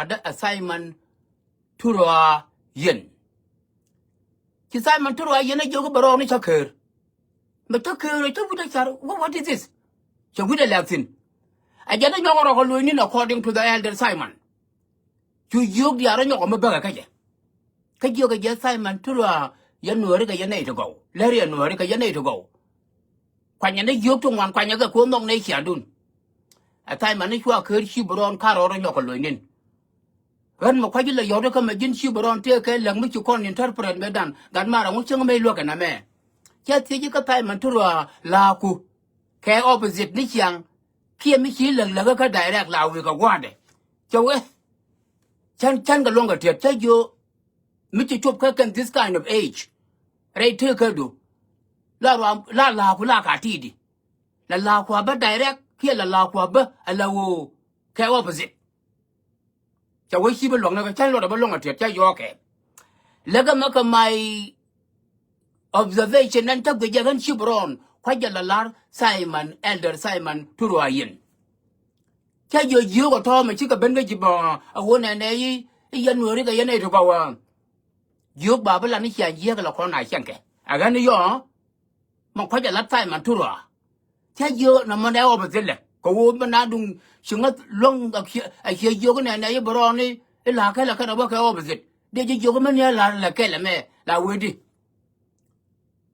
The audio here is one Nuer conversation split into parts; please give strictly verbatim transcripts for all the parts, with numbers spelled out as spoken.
Adä ɛ Simon Turua Yen. Ci Simon Turua Yen ɛ jiök bɛ rɔɔni cä ker. Mɛ cä ker cä wut ɛ car, what, what is this? Cɛ wut ɛ lɛk thi̱n. Ɛ jɛn ɛ nyɔk rɔk ɛ lo̱cni according to the elder Simon. Cu jiök diaar ɛ nyɔk ɛ mi bäkɛ kä jɛ. Kä jiök ɛ jɛ Simon Turua Yen Nuääri kɛ yɛn nɛy ti gɔw. Lɛr yɛn Nuääri kɛ yɛn nɛy ti gɔw. Kuanyɛ ni jiök ti ŋuan kuanyɛ kɛ kuäär nhɔk nɛy ciaandun. Ɛ Simon ni cua ker ci bi rɔɔn ka rɔɔr ɛ nyɔk ɛ lo̱cnin. Ɣän mɛ kua̱c ilɛ yɔ̱t ikä mɛ ji̱n ci bi rɔɔn tëëkɛ läŋ mi ci kɔn interpret mëëdan gat mar ɛŋu cäŋ mɛ iluäk ɛn ɛmɛ. Cɛ thiec ikä Simon Turua la̱a̱ku kɛ opposite ni ciaŋ kiɛ mi ci läk läk ikä direct la wi̱i̱ kɛ gua̱a̱dɛ. Cɛ wee cän cän kɛ luɔ̱ŋ kɛ tiɛt cä jiö mi ci cop kä kɛn this kind of age. Rɛy tëëkädu la ruam la la̱a̱ku la ka ti̱i̱di. La la̱a̱ku a bä direct kiɛ la la̱a̱ku a bä a la ɣöö kɛ opposite. Cɛ wee ci bi luɔ̱ŋ ni kɛ cä luɔt a bä luɔ̱ŋ a tiɛt cä yɔɔkɛ. Läkä mɛ kɛ my observation ɛn cä guic jɛ ɣän ci bi rɔɔn kua̱c jɛ la la̱r Simon, elder Simon Turua Yen. Cä jiök jiök ɛ tɔ̱ mɛ cikɛ ben kä ji̱ bä ɛ ɣöö nɛnɛ i̱ yɛn Nuääri kɛ yɛn nɛy ti gɔw ɛ. Jiök ba bi lan i̱ cia jiääk ɛ la kɔn a cɛŋkɛ ɛ ɣän i̱ yɔ̱ɔ̱. Mɛ kua̱c ɛ lat Simon Turua. Cä jiök nɔmɔ nɛ ɣɔp ɛ thilɛ kɛ ɣöö mi na duŋ ci ŋäth luäŋ a cie jiök nɛnɛ i̱ bi rɔɔni i̱ la̱a̱ kɛl ɛ kɛn ɛ bä kɛ ɣɔp ɛ thil dee ji̱ jiök mi ni ɛ la̱r lɛ kɛl ɛmɛ la wee di.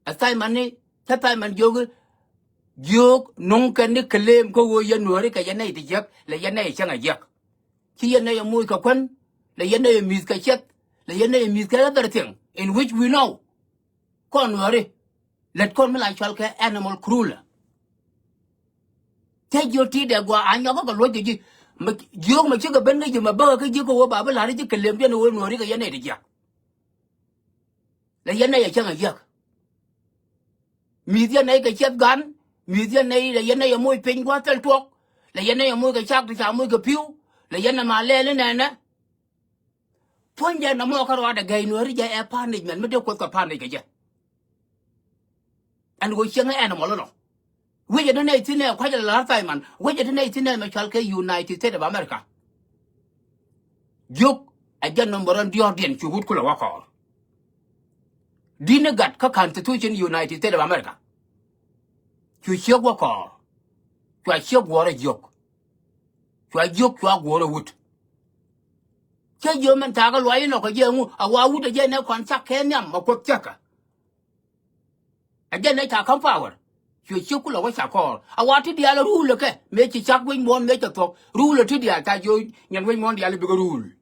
Ɛ Simon ni cä Simon jiök i̱ jiök nuŋ kɛn ni claim kä ɣöö yɛn Nuääri kɛ yɛn nɛy ti jiäk lɛ yɛn nɛy cäŋ ɛ jiäk. Ci yɛn nɛy ɛ moc kɛ kuän lɛ yɛn nɛy ɛ mi̱th kɛ ciɛth lɛ yɛn nɛy ɛ mi̱th kɛ everything in which we know. Kɔn Nuääri lät kɔn mi la cɔal kɛ animal crueler. Cä jiök ti dee gua̱a̱ a nyɔk kä kɛ luɔ̱c kɛ ji̱ mɛ jiök mɛ cikɛ ben kä ji̱ mɛ bäkɛ kä ji̱ kä wee ba bi la̱r ji̱ claim diɛn ɣöö Nuääri kɛ yɛn nɛy ti jiäk. Lɛ yɛn nɛy ɛ cäŋ ɛ jiäk. Mi̱th yɛn nɛy kɛ ciɛth gan, mi̱th yɛn nɛy lɛ yɛn nɛy ɛ moc piny gua̱a̱th thil tuɔɔk, lɛ yɛn nɛy ɛ moc kɛ cak ti ca moc kɛ pi̱w, lɛ yɛn ɛ ma lɛɛl inɛnɛ. Puɔ̱nydɛ nɔmɔ kä ruaadɛ gɛy Nuääri jɛ ɛ punishment mi dee Kuoth kɛ punish kɛ jɛ. Ɛn ɣöö cieŋ animal ɛlɔ. Wecɛ ti nɛy thi̱n ɛ kua̱c ɛ la la̱r Simon, wecɛ ti nɛy thi̱n ɛ mɛ cɔal kɛ United States of America. Jiök ɛ jɛn nɔmɔ rɔ̱n diɔ̱ɔ̱rdiɛn cu wut kulɛ wä kɔɔr. Di̱t ni gat kä constitution United States of America. Cu ciek wä kɔɔr. Cua ciek guɔ̱ɔ̱r ɛ jiök. Cua jiök cua guɔ̱ɔ̱r ɛ wut. Cä jiök mɛn thakä luaac inɔ kɛ jiɛ ŋu a wa wut ɛ jɛ nɛ kɔn cak kɛ nhiam ɛ Kuoth cäkä. Ɛ jɛn ɛ ca käm power. Cuɛ ciek kulɛ wä ca kɔɔr a wa ti diaal ɛ rule kɛ mëë ci cak wec muɔ̱ɔ̱n mëë cɛ thuɔ̱k rule ti diaal ca jiök nyin wec muɔ̱ɔ̱n diaal i̱ bikɛ rule.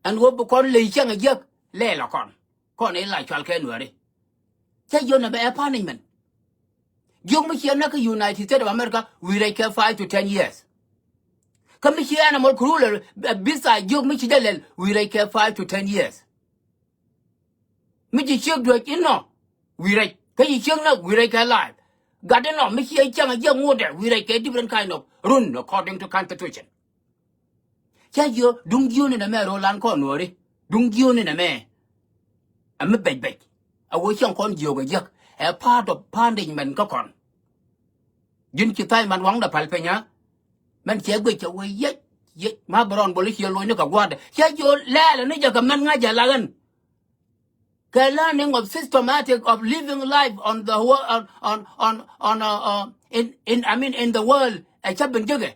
Ɛn ɣöö bi kɔn ley cäŋ ɛ jiäk lɛɛl ɛ kɔn kɔn i̱ la cɔal kɛ Nuääri. Cä jiök nɛ bɛ ɛ punishment. Jiök mi ciɛ näk kä United States of America wi̱i̱ rɛc kɛ five to ten years. Kä mi ci animal crueler, visa jiök mi ci jɛ lɛl wi̱i̱ rɛc kɛ five to ten years. Mi ci ciek duäc inɔ wi̱i̱ rɛc kä ci ciek näk wi̱i̱ rɛc kɛ life. Gat inɔ mi ci ɛ cäŋ ɛ jiäk ŋotdɛ wi̱i̱ rɛc kɛ different kind of run according to constitution. Cä jiök duŋ jiöni nɛmɛ ro̱o̱lan kɔn Nuääri duŋ jiöni nɛmɛ. Ɛ mi bɛc bɛc a wee cäŋ kɔn jiök ɛ jiäk ɛ part of punishment kä kɔn. Ji̱n ci Simon waŋdɛ päl piny a mɛn cɛ guic cɛ wee yec yec ma bi rɔn bol i̱ ciɛ lo̱cni kɛ gua̱a̱thdɛ cä jiök lɛɛlɛ ni jɛ kɛ mɛn ŋa̱c jɛ la ɣän. Kɛ learning of systematic of living life on the wo- on on on on uh, uh, in in I mean in the world ɛ cä ben jekɛ.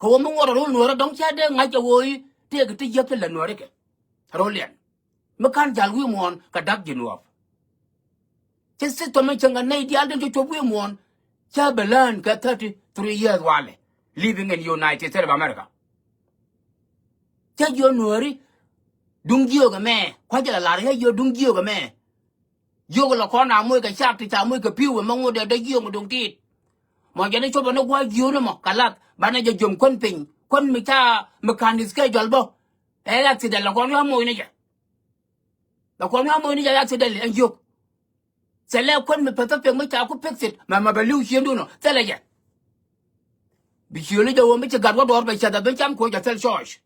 Kɛ ɣöö mi ŋuɔt a ro̱l Nuäärä dɔ̱ŋ cä dee ŋa̱c ɛ ɣöö i̱ tëëkɛ ti jiäk ti lät Nuääri kɛ ro̱l yɛn. Mi ka̱n ja̱l wi̱i̱ muɔ̱ɔ̱n kɛ da̱k ji̱ Nuäär. Cä system in cieŋ kɛ nɛy diaal tin ci cop wi̱i̱ muɔ̱ɔ̱n cä bɛ learn kɛ thirty three years walɛ living in United States of America. Cä jiök Nuääri duŋ jiök ɛmɛ kua̱c jɛ la lar cä jiök duŋ jiök ɛmɛ. Jiök lɔ kɔn a moc kɛ cak ti ca moc kɛ pi̱w ɛmɛ ŋot dee dee jiök mi duŋ tiit. Mɔ jɛn i̱ copɛ ni gua̱c jiök ni mɔ kɛ lath banɛ jɛ jiöm kuän piny kuän mi ca mi ka̱n i̱ schedule bä. Ɛ accident lɔ kɔn wi̱i̱ a moc ni jɛ. Lɔ kɔn wi̱i̱ a moc ni jɛ accident ɛn jiök. Thilɛ kuän mi peth a piɛŋ mi ca ku pek thit mɛ mɛ bɛ li̱w ciëŋdun ɔ thilɛ jɛ. Bi ciöli jɛ wä mi ci gat wä duɔ̱ɔ̱r bɛ cäth a bi cam koc a thil church.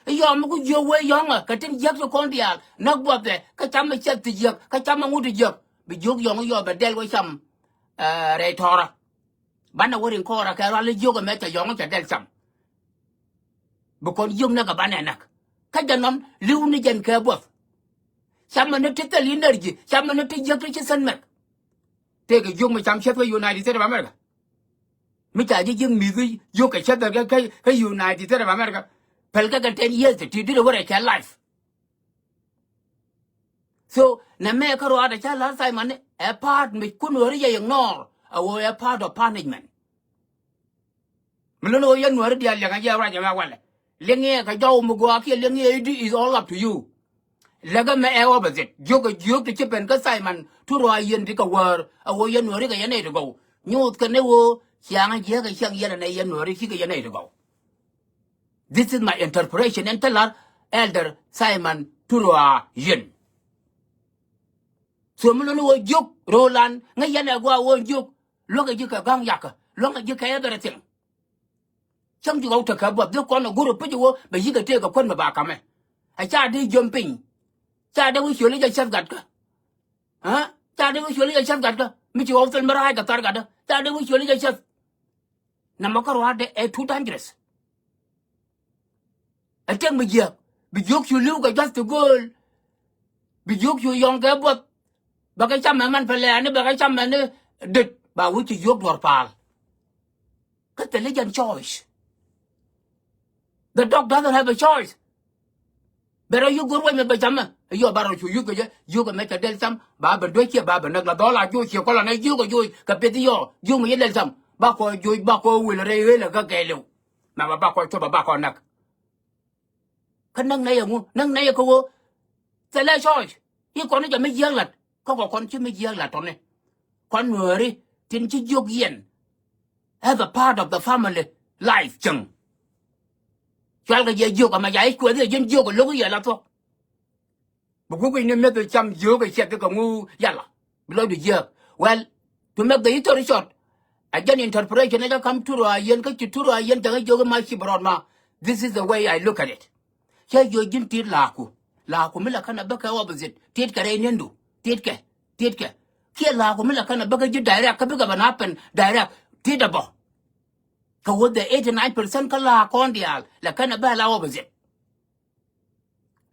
I̱ yɔm mi ku jiök wee yɔ̱ŋä kɛ tin jiäk ti kɔn diaal näk buɔthɛ kä cam mi cäth ti jiäk kä cam mi ŋut ti jiäk bi jiök yɔ̱ŋ i̱ yɔm bɛ dɛl wä cam. Rɛy tɔ̱rä banɛ wä riŋ kɔɔrä kɛ rual i̱ jiök ɛmɛ cɛ yɔ̱ŋ cɛ dɛl cam. Bi kɔn jiök näk kɛ banɛ näk. Kä jɛ nɔn li̱w ni jɛn kɛ buɔth. Camɛ ni ti thil energy, camɛ ni ti jiäk ti ci sɛn mɛk. Tëëkɛ jiök mi cam ciɛth kä United States of America. Mi ca ji̱ ji̱ mi̱th jiök kɛ cäth kä, kä, kä United States of America. Pɛl kä kɛ ten years ti dit wä rɛ kɛ life. So nɛ mɛ kä ruaadɛ ca la̱r Simon ni ɛ part mi kun wä ri jɛ ignore. A wä ɛ part of punishment. Mi luni wä yɛn nuäri diaal liɛŋɛ jɛ ruac ɛmɛ walɛ. Liɛŋ iɛ kɛ jɔw mi gɔaa kiɛ liɛŋ iɛ i̱di is all up to you. Läkä mɛ ɛ opposite. Jiök kɛ jiök ti ci ben kä Simon Turua Yiɛn ti kɛ wäär. A wä yɛn nuäri kɛ yɛn nɛy ti gɔw. Nyuuth kɛ ni wä ciaŋä jiäk kɛ ciaŋ yɛn ɛnɛ yɛn nuäri cikɛ yɛn nɛy ti gɔw. This is my interpretation ɛn thil la̱r Elder Simon Turua Yiɛn. So mi luni wä jiök ro̱o̱lan ŋä yɛn ɛ gua̱a̱ wä jiök. Luäŋɛ ji̱ kɛ ga̱ŋ yakä, luäŋɛ ji̱ kɛ everything. Cäŋ ti ɣɔw tekɛ buɔth dhi kɔn ɛ go̱r ɛ pi̱c ɛ wä bɛ yi̱k ɛ tëëk ɛ kuän mi ba ka̱mɛ. Ɛ ca dee jiöm piny. Ca dee wä ciöli jɛ cäth gatkä. Ɛ ca dee wä ciöli jɛ cäth gatkä mi ci ɣɔw thil mi ra̱a̱c kɛ thar gatdä. Ca dee wä ciöli jɛ cäth. Nɛmɔ kä ruaadɛ ɛ too dangerous. Ɛ tëk mi jiääk bi jiök cu li̱w kɛ jua̱th ti gööl. Bi jiök cu yɔ̱ŋ kɛ buɔth. Bɛ kɛ cam mɛ mɛn pɛlɛɛni bɛ kɛ cam mɛni. Dit ba wi̱c ci jiök duɔ̱r paal. Kä thil i̱ jɛn choice. The dog doesn't have a choice. Bɛ rɔ yuk go̱r wec mɛ bɛ camɛ yɔ ba rɔ cu yuk kɛ jɛ yuk kɛ mɛ cɛ del cam ba bɛ duec ciɛ ba bɛ näk la dhɔl a joc ciɛ kɔlɔ nɛ jiök kɛ joc kɛ pieth yɔ jiök mɛ ci del cam ba kɔ joc ba kɔ wel rɛy ɣel ɛ kä kɛɛliw. Mɛ ba ba kɔ cop ba ba kɔ näk. Kä näk nɛy ɛŋu näk nɛy ɛ kä ɣöö thilɛ choice. I̱ kɔn i̱ jɛ mi jiääk la̱t kä kɔ kɔn ci mi jiääk la̱t tɔni. Kɔn nuääri tin ci jiök yɛn. As a part of the family life cäŋ. Cual kɛ jɛ jiök ɛmɛ ja i̱ kuɛth i̱ jɛn jiök ɛ lo̱k i̱ yɛ la thuɔ̱k. Bi guic ni mi̱eth bi cam jiök ɛ ciɛth kɛ ŋu yala bi lɔcdu jiääk. Well, to make the history short, a jɛn interpretation ɛ jɛ kam Turua Yiɛn kä ci Turua Yiɛn cɛ ŋä jiök i̱ ma ci bi rɔɔd ma. This is the way I look at it. Cä jiök ji̱n tit la̱a̱ku la̱a̱ku mi la känɛ bä kɛ opposite tit kɛ rɛy ni̱ndu tit kɛ tit kɛ. Kiɛ la̱a̱ku mi la känɛ bä kä ji̱ direct kä bikɛ bɛ na pɛn direct tit ɛ bä. Kɛ wä the eighty nine percent kä la̱a̱ kɔn diaal la känɛ bä la opposite.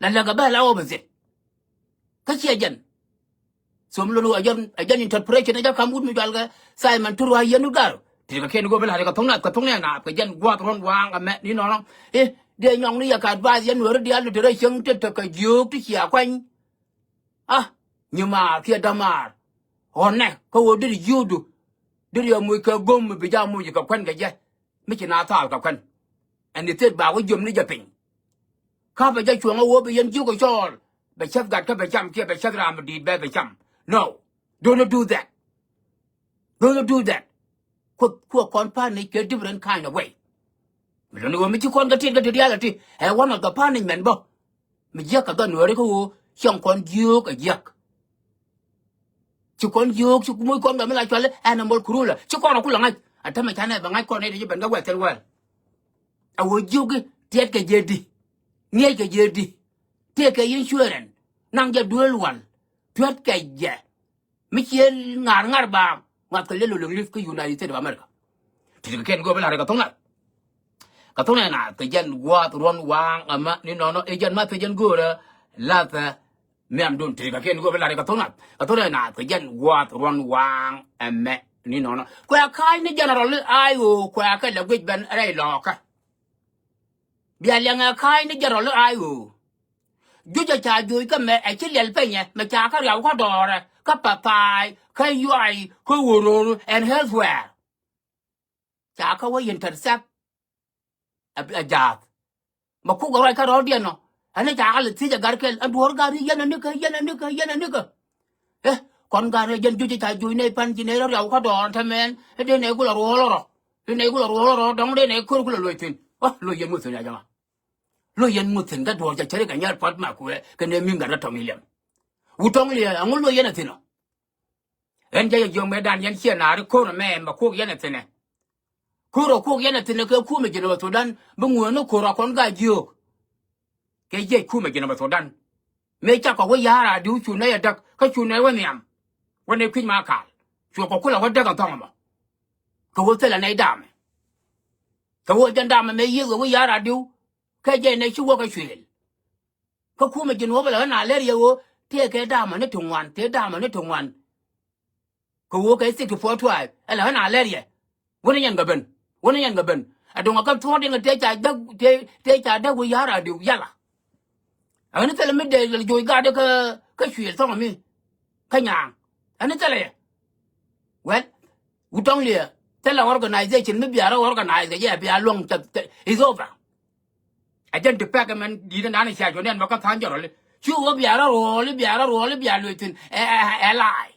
La läk ɛ bä la opposite. Kä ciɛ jɛn. Thom lon ɣöö ɛ jɛn interpretation ɛ jɛ ka̱m wut mi jual kɛ Simon Turua Yiɛn wut Garo. Ti kɛ kiɛn go̱o̱p in la̱t kɛ tho̱ŋ nath kɛ tho̱ŋ nɛ naath kɛ jɛn gua̱a̱th ruɔ̱n waaŋ ɛmɛ ni nɔnɔ. I̱ dee nyɔŋni yɛ kat bath yɛn nuääri diaal ti te rɛy cieŋ ti tekɛ jiöök ti cia kuany. A nyimaar kiɛ dämaar. Ɣɔ̱nɛ kä ɣöö deri jiöökdu deri ɛ moc kɛ go̱m mi bi jaa moc kɛ kuän kɛ jɛ. Mi ci na thaal kɛ kuän. Ɛn i̱ thil ba wä jiöm ni jɛ piny. Kä bɛ jɛ cuɔ̱ŋ ɛ wä bi yɛn jiök ɛ cɔɔl bɛ cäth gat kä bɛ cam kiɛ bɛ cäth ram bi di̱i̱t bɛ bɛ cam. No. Don't do that. Don't do that. Kuoth kuɔ kɔn panic kɛ different kind of way. Mi luni wä mi ci kɔn kɛ tiet kɛ ti reality ɛ one of the punishment bä. Mi jiäk kɛ dhɔn nuääri kä ɣöö cieŋ kɔn jiök ɛ jiäk. Ci kɔn jiök ci moc kɔn kɛ mi la cuali animal cruelty ci kɔn a kulɛ ŋa̱c a tämɛ canɛ bɛ ŋa̱c kɔn nɛy ti ci ben kɛ wɛth thil wäl. A ɣöö jiök i̱ tiɛtkɛ jɛ di. Ŋiɛckɛ jɛ di. Tëëkɛ insurance naŋ jɛ duel wal. Tuɛtkɛ jɛ. Mi cië ŋa̱r ŋa̱r ba ŋa̱th kɛ lel oleng li̱th kä United States of America. Ti ti kɛ kɛn go̱o̱r bi la̱r kɛ tho̱ŋ nath. Kɛ tho̱ŋ nɛ naath kɛ jɛn gua̱a̱th ruɔ̱n waaŋ ɛmɛ ni nɔnɔ i̱ jɛn math kɛ jɛn go̱o̱rä lathɛ nhiamdun ti kɛ kɛn go̱o̱r bi la̱r kɛ tho̱ŋ nath kɛ tho̱ŋ nɛ naath kɛ jɛn gua̱a̱th ruɔ̱n waaŋ ɛmɛ ni nɔnɔ. Kuɛ ka̱a̱cni general i̱ ay ɣöö kuɛ kɛ lɛ guic ben rɛy lɔɔkä. Bia liɛŋɛ ka̱a̱cni general i̱ ay ɣöö. Jucɛ ca joc kä mɛ ɛ ci liɛl penyɛ mɛ ca kä riaw kä dɔɔrɛ kä Pathai kä Yuay kä Wuror and elsewhere. Ca kä wä intercept. Ɛ jaath mɛ kuk ɛ ruac kä rɔɔdiɛn nɔ. Ɛn ca kä lɛ thiec ɛ gar kɛl ɛn duɔ̱ɔ̱r gar i̱ yɛn ɛ nikä yɛn ɛ nikä yɛn ɛ nikä. Ɛ kɔn gar ɛ jɛn jucɛ ca joc nɛy pan ci nɛy rɔ riaw kä dɔɔrɛ tɛmɛn ɛ dee nɛy kulɛ ruɔɔl rɔ. Dee nɛy kulɛ ruɔɔl rɔ dɔ̱ŋ dee nɛy kör kulɛ luɔc thi̱n. Ɔ luɔc yɛn muthɛn ya jama. Luɔc yɛn ŋuth thi̱n kä duɔ̱ɔ̱r ca cäri kɛ nyɛr puɔ̱t ma kuɛ kɛ nɛ mi̱ŋ gat kä tɔ̱ŋ i̱ liɛm. Wut tɔ̱ŋ liɛ ɛŋu luɔc yɛn ɛ thi̱n ɔ. Ɛn jɛ yɛ jiök mëëdan yɛn ciɛ naari ko̱r ɛmɛ mɛ kuɔk yɛn ɛ thi̱n ɛ. Ko̱r ɛ kuɔk yɛn ɛ thi̱n ɛ kɛ kumɛ ji̱n ɛ bɛ Thudan bi ŋuäär ni ko̱r ɛ kɔn gaa jiök. Kɛ jiɛc kumɛ ji̱n ɛ bɛ Thudan. Mëë cakɔ wä ya̱r a diw cu nɛy ɛ däk kä cu nɛy wä nhiam. Wä nɛy kui̱c ma kaal cuɛ kɔ kulɛ wä däk ɛ thɔ̱ŋ ɛmɔ. Kɛ wä thilɛ nɛy damɛ. Kɛ wä jɛn damɛ mëë yiëëk wä ya̱r a diw. Kä jɛ nɛ ci wä kä cuëël. Kä kumɛ ji̱n wä bä lɛ ɣän a lɛr yɛ ɣöö tëë kɛ da̱a̱mä ni ti ŋuan, tëë da̱a̱mä ni ti ŋuan. Kɛ ɣöö kɛ sixty four tribe ɛ lɛ ɣän a lɛr yɛ. Wänä nyɛn kɛ ben. Wänä nyɛn kɛ ben. Ɛ duŋ ɛ kä thuɔ̱ɔ̱r diɛŋ tëë ca däk, tëë, tëë ca däk wä ya̱r a diw yala. Ɛ ɣän thilɛ mi dee lɛ joc gatdɛ kä, kä cuëël thɔ̱ŋ mi. Kä nyaaŋ. Ɛ ni thilɛ yɛ. Well, wut tɔŋ liɛ thilɛ organization mi bia rɔ organize kɛ jɛ bia luäŋ tɛ, tɛ, is over. Ɛ jɛn ti pɛk ɛmɛn di̱i̱t ɛn da̱a̱n cia cuɔ̱n ɛn bä kä tha̱a̱ŋ jɛ rɔli. Cu wä bia rɔ ruɔ̱ɔ̱li, bia rɔ ruɔ̱ɔ̱li, bia luec thi̱n. Ɛ, ɛ, ɛ, ɛ la̱a̱c.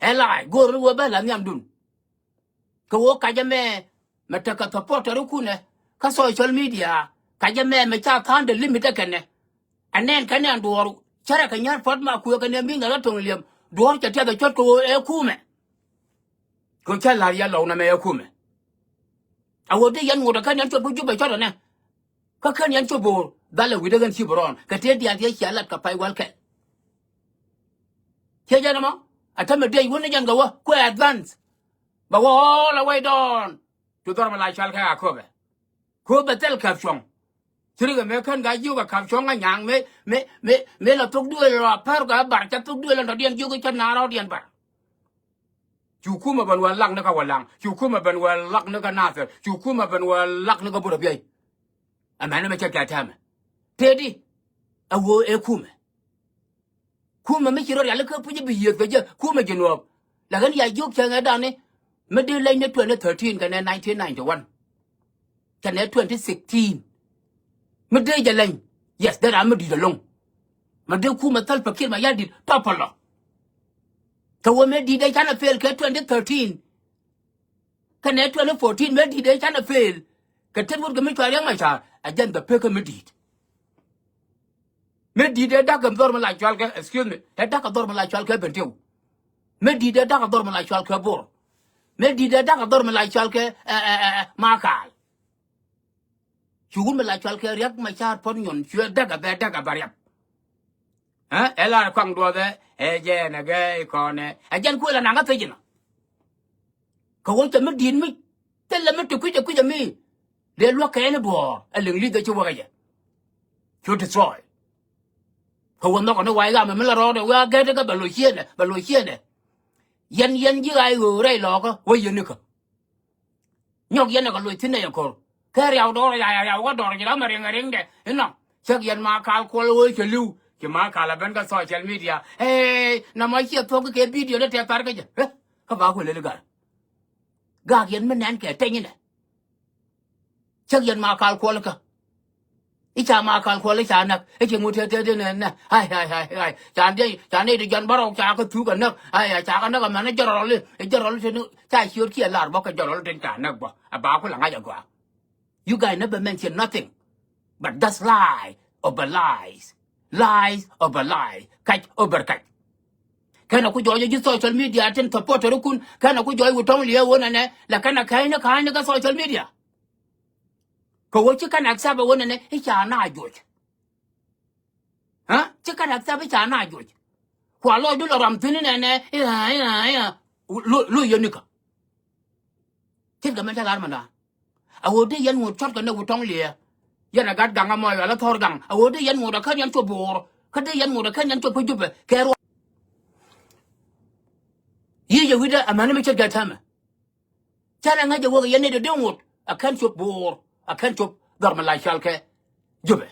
Ɛ la̱a̱c go̱o̱r ni wä bä la nhiamdun. Kɛ ɣöö kacä mɛ, mɛ tekɛ supporter ikunɛ kä social media. Kacä mɛ mɛ ca tha̱a̱ŋ de limit ɛ kɛnɛ. Ɛ nɛn kɛ nɛn duɔ̱ɔ̱r cärɛ kɛ nyär puɔ̱t ma kuëë kɛ nɛn bi̱i̱ ŋäth kä to̱ŋ liɛm duɔ̱ɔ̱r cɛ tiɛth ɛ cuɔ̱t kɛ ɣöö ɛ kumɛ. Kɛ cä la̱r yɛ lɔw nɛmɛ ɛ kumɛ. A ɣöö dee yɛn ŋot ɛ kä nɛn cuɔt kä Jubɛ cuɔt ɛnɛ. Kä kän yɛn cuɔt bo̱o̱r dhalɛ wi̱cdɛ ɣän ci bi rɔɔn kɛ tëë diaal tiee cia lat kɛ pay wäl kɛl. Ciɛ jɛn ɛmɔ a tämɛ dee wun ni jɛn kɛ wä kuɛ advance. Bɛ wä all the way down to dhɔr mi la cual kɛ a köpɛ. Köpɛ thil käp cuɔ̱ŋ. Ci rikɛ mëë kän ka jiök a ka̱p cuɔ̱ŋ kä nyaŋ mëë, mëë, mëë, mëë la thok duëël rɔ a pär kɛ a bar ca thok duëël ɛn tɔ̱diɛn jiök i̱ cä naar rɔɔdiɛn bar. Cu kumɛ ben wä lak ni kä Walaŋ. Cu kumɛ ben wä lak ni kä Nathir. Cu kumɛ ben wä lak ni kä Burɛ Biey. Ɛmɛn ni mɛ cɛ kɛ tɛmɛ. Tëëdi. Ɛ ɣöö ɛ kumɛ. Kumɛ mi ci rɔ rialikä puc i̱ bi yiëëth kɛ jɛ kumɛ ji̱ nuɔɔk. Lakin ya jiök cäŋ ɛ dani mi dee leny ni twenty thirteen kɛnɛ nineteen ninety one. Kɛnɛ twenty sixteen. Mi dee jɛ leny. Yes, dee ram mi di̱i̱t ɛlɔ̱ŋ. Mi dee kumɛ Salva Kiir Mayardit tɔpɔlɔ. Kɛ wä mi di̱i̱t ɛ canɛ fail kɛ twenty thirteen. Kɛnɛ twenty fourteen mëë di̱t ëë canɛ fail. Kɛ tet wut kɛ mi cua Riek Machar ɛ jɛn kɛ pek kä mi di̱t. Mi di̱t ëë da̱k kɛ dhɔr mi la cual kɛ, excuse me, ëë da̱k kɛ dhɔr mi la cual kɛ Bentiu. Mi di̱t ëë da̱k kɛ dhɔr mi la cual kɛ Bor. Mi di̱t ëë da̱k kɛ dhɔr mi la cual kɛ, ɛ, ɛ, ɛ, ɛ, Makal. Cu wun mi la cual kɛ Riek Machar Puɔt Nyuɔn cuɛ däk a bɛ däk a bɛ riap. Ɛ, ɛ lar kuaŋ duɔthɛ ɛ jɛn ɛ gɛɛ ikɔnɛ ɛ jɛn kuël ɛ naŋ kä thiec inɔ. Kɛ wä cɛ mi di̱i̱t mi thilɛ mi ti kui̱cɛ kui̱cɛ mi dee luäk kɛ ɛn i̱ duɔ̱ɔ̱r ɛ liŋ li̱th ɛ ci wäkɛ jɛ. Cu destroy. Kɛ wä nhɔkɛ ni wa̱i̱ ɣamɛ mi la rɔɔdɛ wee a gɛt ikä bɛ lo̱c ciëënɛ, bɛ lo̱c ciëënɛ. Yɛn, yɛn ji̱ ɣa̱c ɣöö rɛy lɔɔkä wä yɛn ikä. Nyɔk yɛn ɛ kɛ loc thi̱n ɛ yɛ ko̱r. Kɛ riaw dɔɔr ya, ya, riaw kä dɔɔr ji̱ ram ɛ riŋ ɛ riŋdɛ inɔ. Cäk yɛn Makal Kuɔl ɣöö cɛ li̱w. Ci Makal ɛ ben kä social media. Hey, na mɔ ciɛ thuɔ̱k kɛ video ni tɛth thar kä jɛ. Eh, kä ba kuël leli gar. Gak yɛn mi nɛn kɛ teny inɛ. Cäk yɛn Makal Kuɔl kä. I̱ ca Makal Kuɔl i̱ ca näk i̱ ci ŋut tëë tëë nɛ nɛ. Ai, ai, ai, ai. Ca nɛ, ca nɛ i̱ ti jɔn bärɔw ca kä thuk ɛ näk. Ai, ai, ca kä näk ɛ mɛn i̱ jɛrɔl i̱, i̱ jɛrɔl i̱ tëë ni ca ciöt kiɛ lar bä kɛ jɛrɔl i̱ tin ca näk bä. Ɛ ba ku la ŋa̱c ɛ gɔaa. You guys never mention nothing. But that's lie over lies. Lies over lies. Kac over kac. Kɛn ɛ ku jɔɔc ji̱ social media tin supporter ikun. Kɛn ɛ ku jɔɔc wut tɔŋ liee wun ɛnɛ. La kɛn ɛ kɛ̈ny ni ka̱ny ni kä social media. Kɛ wä ci kɛn accept ɛ wä nɛnɛ i̱ ca na joc. Ɛ? Ci kɛn accept i̱ ca na joc. Kua lɔcdu lɔ ram thi̱n inɛnɛ i̱ ɣa̱a̱ i̱ ɣa̱a̱ i̱ ɣa̱a̱. Lo, lo yɛ nikä. Ce̱tkɛ mɛn te lar mɛn da̱a̱n. A ɣöö dee yɛn ŋot cɔ̱tkɛ nɛ wut tɔ̱ŋ liɛɛ. Yɛn a gat gaŋ amɔ yɔal a thɔ̱r gaŋ. A ɣöö dee yɛn ŋot a kän yɛn cuɔp bo̱o̱r. Kä dee yɛn ŋot a kän yɛn cuɔp kä Jupɛ. Kɛ ruɔ̱. Yic ɛ wi̱cdä amäni mi ce̱tkɛ täämɛ. Canɛ ŋäc jɛ wä kɛ yɛn nɛy dee dee ŋot a kän cop bo̱o̱r a kän cop dhɔr mi la cɔal kɛ Jupɛ.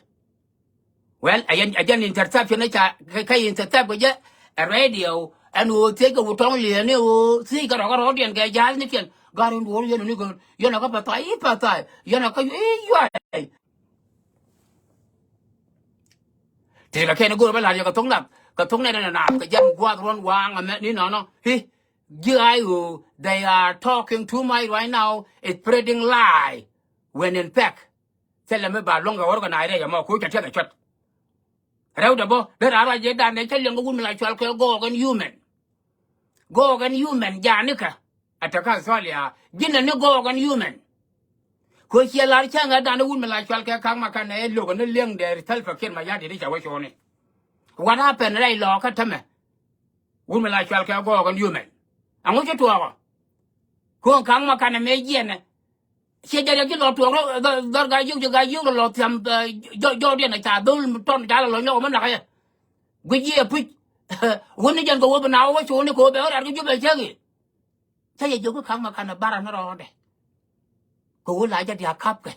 Well, ɛ yɛn, ɛ jɛn interception ni ca kɛ, kɛ intercept kɛ jɛ ɛ radio ɛn ɣöö thiec kɛ wut tɔŋ liɛɛni ɣöö thiec kɛ rɔ̱ kɛ rɔ̱diɛn kɛ ja̱a̱th ni kiɛn. Gat in duɔ̱ɔ̱r yɛn ni kɛ yɛn ɛ kä pathai i̱ pathai yɛn ɛ kä i̱ yuay. Tëëkɛ kɛn i̱ go̱o̱r bä la̱r yɛ kɛ thok nath kɛ thok nɛn ɛn ɛ naath kɛ jɛn gua̱a̱th ruɔ̱n waaŋ ɛmɛ ni nɔnɔ i̱. Ji̱ ɣaac ɣöö they are talking too much right now, is spreading lie. When in fact thilɛ mi ba luäŋ kɛ ɣɔr kɛ na̱a̱c rɛc ɛmɔ ko̱ cɛ tiɛth ɛ cuɔt. Rɛwdɛ bä dee raar ruac jɛ dan dee cä liɛŋ kɛ wut mi la cɔal kɛ gɔɔk ɛn human. Gɔɔk ɛn human jaanikä. A te kä Australia ji̱n ɛn ni gɔɔk ɛn human. Ko̱ ciɛ lar cäŋ ɛ dan wut mi la cɔal kɛ ka̱ŋ ma kan ɛ lo̱k ɛn ni liɛŋ dee Salva Kiir Mayardit i̱ ca wä cuɔ̱ɔ̱ni. What happened rɛy lɔɔkä tämɛ? Wut mi la cɔal kɛ gɔɔk ɛn yumɛn. Ɛŋu ci tuɔɔkɔ? Ko̱o̱ŋ ka̱ŋ ma kanɛ mëë jiɛnɛ. Ciɛ jɛ riɛk ji̱ lɔ tuɔɔk rɔ dhɔr Gaa-jiök, ji̱ Gaa-jiök lɔ lɔ thiam jɔɔdiɛn a ca dhol tɔn ca lɔ lɔ nyɔk mɛ nak yɛ. Guic jiɛ puc. Wuni jɛn kɛ wä bi na wä cuuni kɛ wä bɛ wä rɛ̈t kɛ Jubɛ cäk i̱. Cä yɛ jiök kä ka̱m mɛ kanɛ barɛ ni rɔɔdɛ. Kɛ wä la jɛ diaak ka̱pkɛ.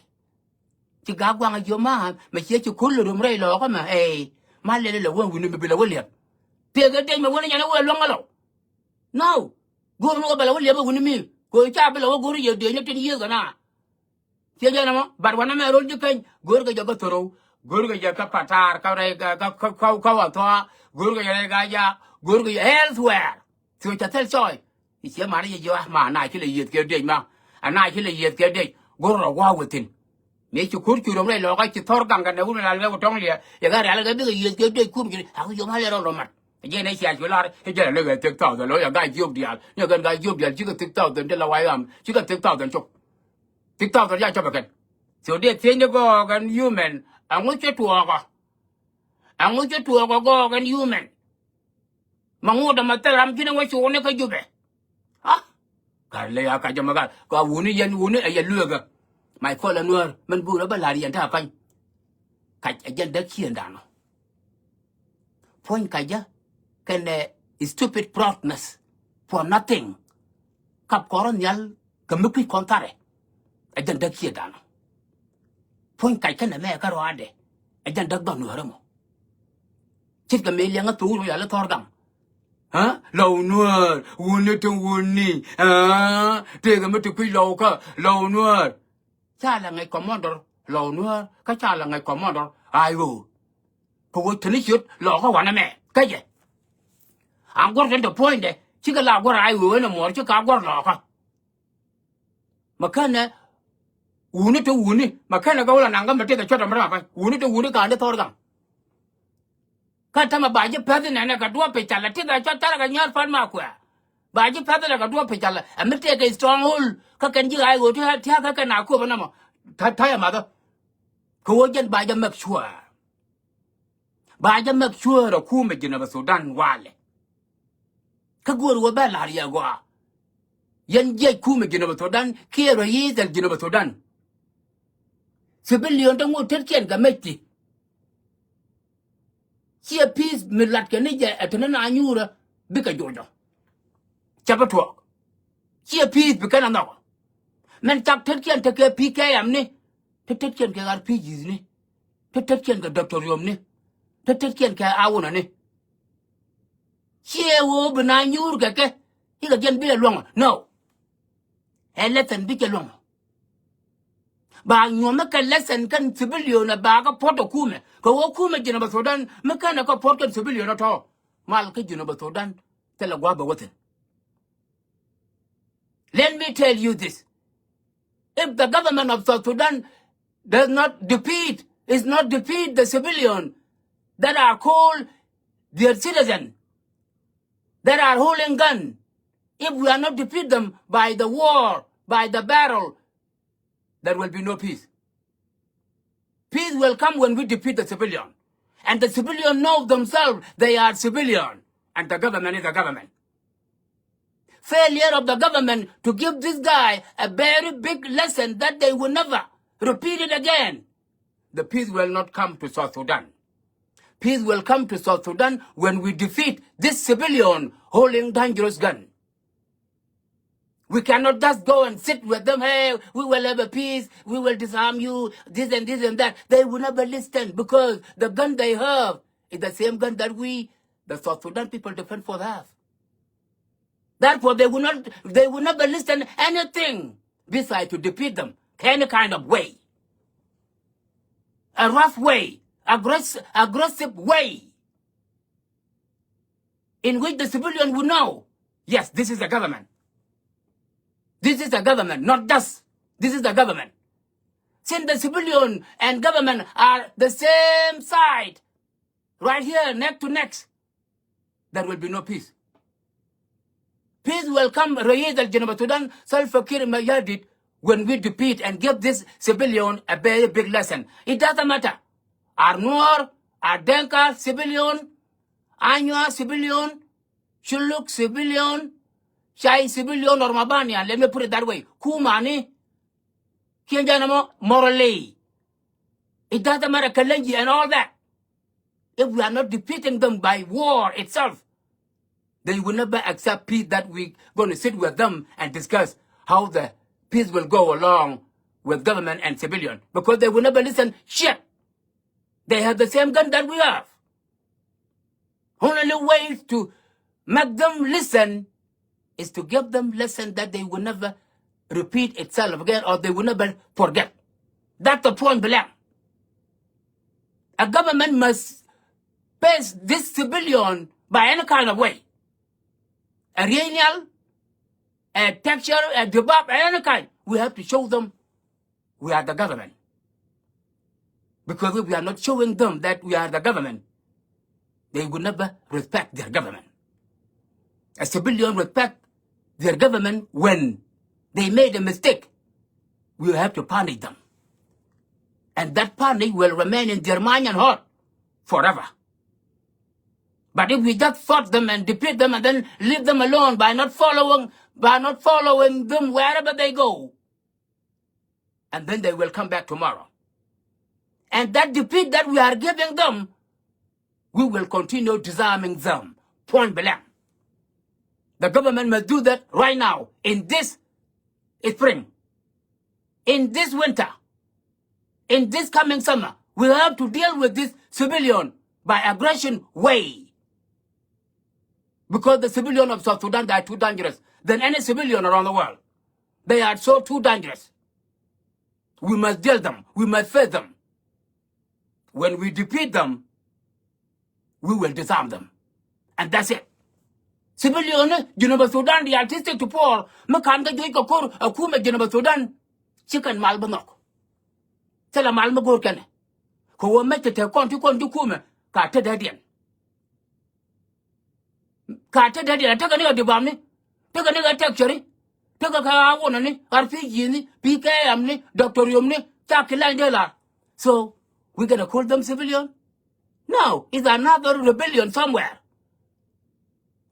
Ci Gaa Guaŋ a jiök ma mɛ ciɛ ci ko̱r lɛ röm rɛy lɔɔkä mɛ ɛ. Ma lɛl ilɛ wä wuni mi bi lɛ wä liɛp. Tëëkɛ dec mɛ wuni jɛn i̱ wä luäŋ ɛ lɔ. No. Go̱o̱r ni wä bɛ lɛ wä liɛp ɛ wuni mi kɛ ca bi lɛ wä go̱o̱r yɛ dec ni tin yiëëth kɛ na. Ciɛ jɛn ɛmɔ, but wanɛ mɛ rol ji̱ keny, go̱o̱rkɛ jɛ kä Thorow, go̱o̱rkɛ jɛ kä Patar, kä rɛy kä, kä, kä, kä, kä Wathɔa, go̱o̱rkɛ jɛ rɛy Gaa-jaak, go̱o̱rkɛ jɛ elsewhere. Thio cɛ thil cɔɔy. I̱ ciɛ mani jɛ ji̱ wa ma na ci lɛ yieth kɛ dec ma. A na ci lɛ yieth kɛ dec. Go̱o̱r rɔ wa within. Mëë ci ko̱r ci röm rɛy lɔkä ci thɔr gaŋ kɛ nɛ wun mi la lɛ wä tɔŋ liɛ. Yɛ kä rial kɛ bikɛ yieth kɛ dec kum ci. A ku yom halɛ rɔ lɔ mat. Jɛ nɛ cia cu lar. I̱ jɛ lɛ lɛ kɛ thiek thousand lɔ yɛ Gaa-jiök diaal. Ni kɛn Gaa-jiök diaal cikɛ thiek thousand ti la wa yam. Cikɛ thiek thousand cok. Ti thousand ya cɔpɛ kɛn. So dee thiecni gɔɔk ɛn human. Ɛŋu ci tuɔɔkɔ? Ɛŋu ci tuɔɔkɔ gɔɔk ɛn human? Ma ŋut ɛmɛ thil ram ji̱n ɛŋu cuuni kä Jubɛ? Ha? Kar ley a kac ɛmɛ gal. Ka wuni yɛn wuni ɛ yɛ lueekä. My call ɛ Nuäär. Mɛn buurä bä la̱r yɛn ta̱a̱ pa̱ny. Kac ɛ jɛn däk ciëëndan ɔ. Puɔ̱ny kacä kɛnɛ stupid proudness for nothing. Kap kɔrä nhial kɛ mi kui̱c kɔn tharɛ. Ɛ jɛn däk ciëëndan ɔ. Puɔ̱ny kac kɛnɛ mɛ kä rɔaadɛ. Ɛ jɛn däk dhɔn Nuäärä mɔ. Ce̱tkɛ mëë liɛŋä thok rɔ yal i̱ thɔr gaŋ. Ha? Lɔw Nuäär wuni ti wuni. Ha? Tëëkɛ mi ti kui̱c lɔwkä Lɔw Nuäär. Ca lɛ ŋäc kɔmɔndɔr Lɔw Nuäär kä ca lɛ ŋäc kɔmɔndɔr I O. Kɛ ɣöö teni ciöt lɔɔkä wanɛ mɛ kä jɛ. An guɔ̱r tɛn te puɔ̱nydɛ cikɛ la guɔ̱r I O ɛn ɛ muɔɔr cikɛ a guɔ̱r lɔɔkä. Mɛ känɛ wuni te wuni mɛ känɛ gɛ wä la naŋ kä mɛ tëkɛ cuɔt ɛmɛ ram a pa̱ny wuni te wuni ka̱n ti thɔr gaŋ. Kä tämɛ ba ji̱ päth inɛnɛ kɛ duɔ̱ɔ̱p pi calɛ ti kɛ cɔt tharɛ kɛ nyäär pan ma kuɛ. Ba ji̱ päth inɛ kɛ duɔ̱ɔ̱p pi calɛ ɛ mi tëëkɛ stronghold kä kɛn ji̱ ɣaac ɣöö ti tia̱a̱ kä kɛn a kuɔpä nɔmɔ. Ta̱ ta̱ yɛ mathä. Kɛ ɣöö jɛn ba jɛ make sure. Ba jɛ make sure ɛ kumɛ Jinubä Thudan walɛ. Kä go̱o̱r wä bɛ la̱r yɛ gɔaa. Yɛn jiɛc kumɛ Jinubä Thudan kiɛ rɔ yi̱i̱th ɛl Jinubä Thudan. Civilian te ŋot tetkiɛn kɛ mec ti. Ciɛ peace mi latkɛ ni jɛ ɛ te ni na nyuurä bikɛ jocɔ. Cɛ bi tuɔɔk. Ciɛ peace bi kɛn a nhɔk. Mɛn cak tetkiɛn tekɛ P K M ni. Te tetkiɛn kɛ R P Gs ni. Te tetkiɛn kɛ doctorium ni. Te tetkiɛn kɛ awunä ni. Ciɛ ɣöö bi na nyuur kɛ kɛ ikɛ jɛn bi ɛ luɔ̱ŋ. No. Ɛ lesson bi cɛ luɔ̱ŋ. Ba nyuɔ̱mä kɛ lesson kɛn civilian ɛ ba kä puɔ̱t ɛ kumɛ kɛ ɣöö kumɛ Jinubä Thudan mi kɛn ɛ kä puɔ̱t kɛn civilian ɛ tɔ̱ mal kä Jinubä Thudan. Thilɛ gua̱a̱th bɛ wä thi̱n. Let me tell you this. If the government of South Sudan does not defeat, is not defeat the civilian that are called their citizen, that are holding gun, if we are not defeat them by the war, by the battle, there will be no peace. Peace will come when we defeat the civilian. And the civilian know themselves they are civilian. And the government is a government. Failure of the government to give this guy a very big lesson that they will never repeat it again. The peace will not come to South Sudan. Peace will come to South Sudan when we defeat this civilian holding dangerous gun. We cannot just go and sit with them. Hey, we will have a peace. We will disarm you. This and this and that. They will never listen because the gun they have is the same gun that we, the South Sudan people, defend for us. Therefore, they will not, they will never listen anything beside to defeat them any kind of way. A rough way, aggress-, aggressive way. In which the civilian would know, yes, this is a government. This is a government, not just, this is a government. Since the civilian and government are the same side, right here, neck to neck, there will be no peace. Peace will come, Rayis al Junub Sudan, Salva Kiir Mayardit, when we defeat and give this civilian a very big lesson. It doesn't matter. Are Nuer, are Denka civilian, Anywa civilian, Shuluk civilian, Shai civilian or Mabanian, let me put it that way. Kumani, Kiɛ jɛn ɛmɔ morally. It doesn't matter, Kalenji and all that. If we are not defeating them by war itself, they will never accept peace that we gonna sit with them and discuss how the peace will go along with government and civilian, because they will never listen shit. They have the same gun that we have. Only way to make them listen is to give them lesson that they will never repeat itself again, or they will never forget. That's the point blank. A government must face this civilian by any kind of way. A rienial, a texture, a debab, any kind. We have to show them we are the government. Because if we are not showing them that we are the government, they will never respect their government. A civilian respect their government when they made a mistake. We have to punish them. And that punish will remain in their mind and heart forever. But if we just fought them and defeat them and then leave them alone by not following, by not following them wherever they go, and then they will come back tomorrow. And that defeat that we are giving them, we will continue disarming them. Point blank. The government must do that right now, in this spring, in this winter, in this coming summer. We have to deal with this civilian by aggression way. Because the civilian of South Sudan, they are too dangerous than any civilian around the world. They are so too dangerous. We must deal them. We must face them. When we defeat them, we will disarm them. And that's it. Civilian ni Jinub Sudan, they are artistic to poor. Mi kan kɛ juec kɛ ko̱r a kumɛ Jinub Sudan. Ci kɛn mal bi nhɔk. Thilɛ mal mi go̱o̱r kɛnɛ. Kɛ ɣöö mec ti te kɔn ti kɔn ji̱ kumɛ ka te dee diɛn. Ka te dee diɛn a tekɛ ni kɛ dibam ni. Tekɛ ni kɛ tɛk cɛri. Tekɛ kɛ a wunɛ ni, ar pi ji̱ ni, pi kɛ ɛm ni, dɔktor yom ni, ca ki lany dee lar. So we gonna call them civilian? No, it's another rebellion somewhere.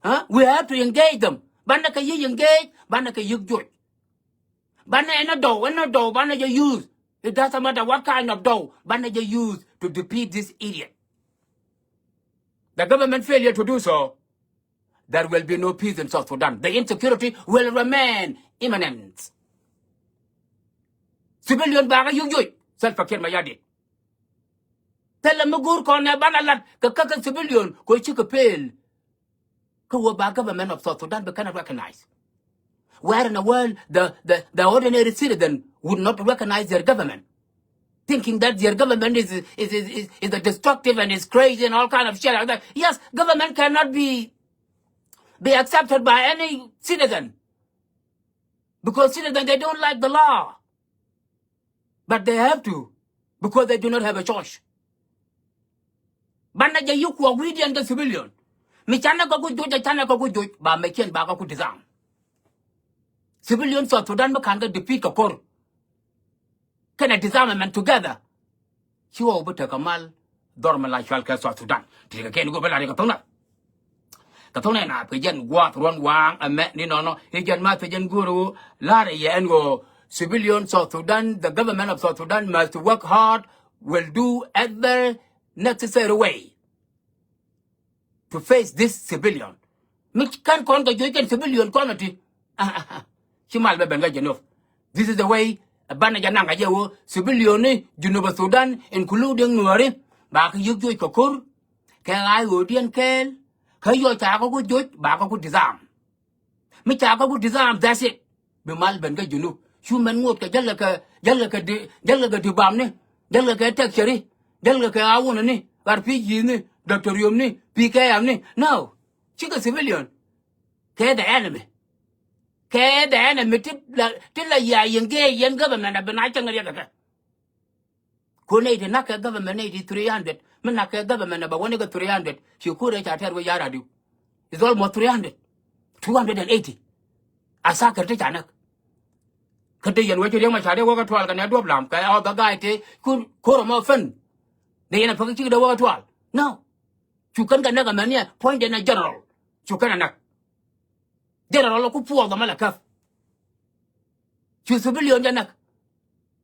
Huh? We have to engage them. Banɛ kɛ yi̱k engage, banɛ kɛ yi̱k juɔc. Banɛ ɛn a dɔw, ɛn a dɔw, banɛ jɛ use. It doesn't matter what kind of dɔw, banɛ jɛ use to defeat this idiot. The government failure to do so, there will be no peace in South Sudan. The insecurity will remain imminent. Civilian bakɛ yi̱k juɔc, Salva Kiir Mayardit. Thilɛ mi go̱o̱r kɔn ɛ banɛ lat kɛ kä kɛ civilian kɛ cikɛ pel. Kä wä ba government of South Sudan bi kɛn recognize. Where in the world the, the, the ordinary citizen would not recognize their government, thinking that their government is, is, is, is, is a destructive and is crazy and all kind of shit like that. Yes, government cannot be, be accepted by any citizen. Because citizen, they don't like the law. But they have to, because they do not have a choice. Banɛ jɛ yi̱k kuɔk wi̱i̱diɛn kɛ civilian. Mi canɛ kɛ ku joc, canɛ kɛ ku joc, ba mɛ ciɛn ba kɛ ku disarm. Civilian South Sudan mi kan kɛ defeat kɛ ko̱r. Kɛnɛ disarmament together. Ci ɣɔw bi tekɛ mal dhɔr mi la cual kɛ South Sudan. Ti kɛ kɛn go̱ bi la ri kɛ thoŋ na. Kɛ thoŋ nɛ na kɛ jɛn gua̱a̱th ruɔ̱n waaŋ ɛmɛ ni nɔnɔ. I̱ jɛn ma kɛ jɛn go̱o̱r ɣöö la̱rɛ yɛ ɛn ɣöö civilian South Sudan, the government of South Sudan must work hard, will do every necessary way to face this civilian. Mi kan kɔn kɛ juɔc kɛn civilian kɔn ati. Ci mal bɛ ben kä Junub. This is the way banɛ jɛ naŋ kɛ jɛ wä civilian ni Junub Sudan, including Nuɔri, ba kɛ yi̱k juɔc kɛ ko̱r. Kɛ ɣa̱c ɣöödiɛn kɛɛl kä yɔc ca kɛ ku joc ba kɛ ku disarm. Mi ca kɛ ku disarm, that's it. Bi mal ben kä Junub. Cu mɛn ŋot kɛ jäl kɛ, jäl kɛ di, jäl kɛ dibam ni, jäl kɛ tɛk cɛri, jäl kɛ a wunɛ ni, ɣar pi ji̱ ni, dɔktor yom ni, pi kɛ yam ni. No. Cikɛ civilian. Kɛ the enemy. Kɛ the enemy ti la, ti la ya yɛn gee yɛn government a bi na cäŋ riɛk kɛ kɛ. Kun nɛy ti nak kɛ government nɛy ti three hundred. Mi nak kɛ government ɛ bɛ wä ni kɛ three hundred. Ci kun rɛy ca tɛr wä ya̱r adiu. It's almost three hundred. Two hundred and eighty. A thakir ti ca näk. Kä te yɛn wä ci riɛk ma ca dee wä kä tual kɛ nɛ duɔp lam kɛ ɔ bɛ ga̱a̱c te kun ko̱r ɛmɔ fen. Dee yɛn a päk cik dee wä kä tual. No. Cu kɛn kɛ näk ɛmɛn niɛ puɔ̱ny dee nɛ general. Cu kɛn ɛ näk. General ku puɔth ɛmɛ lɛ käp. Cu civilian jɛ näk.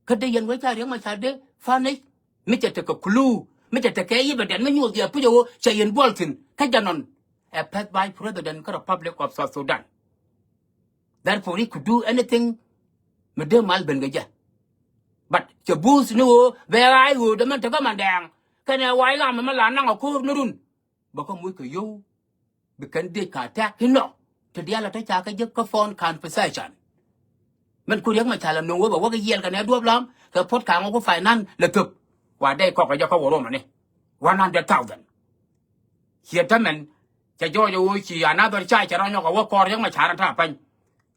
Kä dee yɛn wee ca Riɛk Macar dee punish. Mi cɛ tekɛ clue, mi cɛ tekɛ evidence, mi nyuɔth yɛ puc ɛ ɣöö cɛ yɛn buɔl thi̱n kä jɛ nɔn ɛ past vice president kä Republic of South Sudan. Therefore he could do anything mi dee mal ben kɛ jɛ. But cɛ buth ni ɣöö bɛ ɣa̱a̱c ɣöö dee mɛn tekä Mandɛɛŋ kɛnɛ wa̱a̱ i̱ ɣam ɛmɛ la naŋ a ko̱r ni run. Bɛ kä muc kɛ yio̱w bi kɛn diec ka attack inɔ. Ti diaal a te ca kä jek kä phone conversation. Mɛn ku Riɛk Macar la no̱o̱ŋ wee bɛ wä kɛ yiɛl kɛ nɛ duɔ̱p lam kɛ puɔ̱t ka̱ŋ wä ku finance lɛ thöp. Wa dee kɔk kɛ jɛ kä wä ruɔmɛ ni one hundred thousand. Ciɛ tämɛn cɛ jɔɔc ɛ ɣöö ci another charge cɛ rɔ nyɔk ɛ wä kɔɔr Riɛk Macar ta̱a̱ pa̱ny.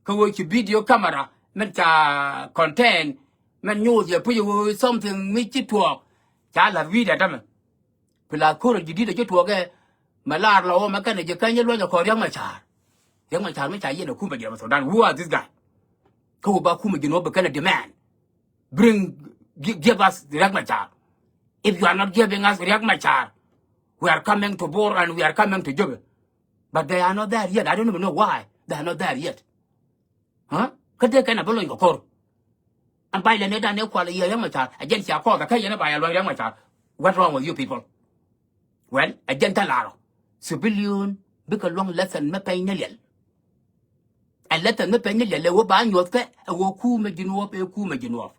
Kä ɣöö ci video camera mɛn ca contain mɛn nyuuth yɛ puc ɛ ɣöö something mi ci tuɔɔk. Ca la̱th wi̱i̱dɛ tämɛ. Plus ko̱r ji̱ di̱t ɛ ci tuɔɔk ɛ mɛ laar lɔ wä mɛ kɛnɛ ji̱ käny luɔ̱c ɛ kɔɔr Riɛk Macar. Riɛk Macar mi ca yiɛn ɛ kumɛ Jinub Sudan. Who are this guy? Kä wä ba kumɛ Jinub bɛ kɛnɛ demand. Bring, gi-, give us Riɛk Macar. If you are not giving us Riɛk Macar, we are coming to Bor and we are coming to Juba. But they are not there yet. I don't even know why they are not there yet. Huh? Kä dee kɛn a bä lony kɛ ko̱r. Ɛn ba ilɛ ni dan ni kual iɛ Riɛk Macar. Ɛ jɛn cia kɔɔth ɛ kä yɛn ɛ ba yɛ luɔny Riɛk Macar. What wrong with you people? Well, ɛ jɛn tä larɔ. Civilian bikɛ luäŋ lesson mi pɛny ni liɛl. Ɛ lesson mi pɛny ni liɛl ɛ wä ba nyuɔth kɛ ɛ wä kumɛ Jinub ɛ kumɛ Jinub.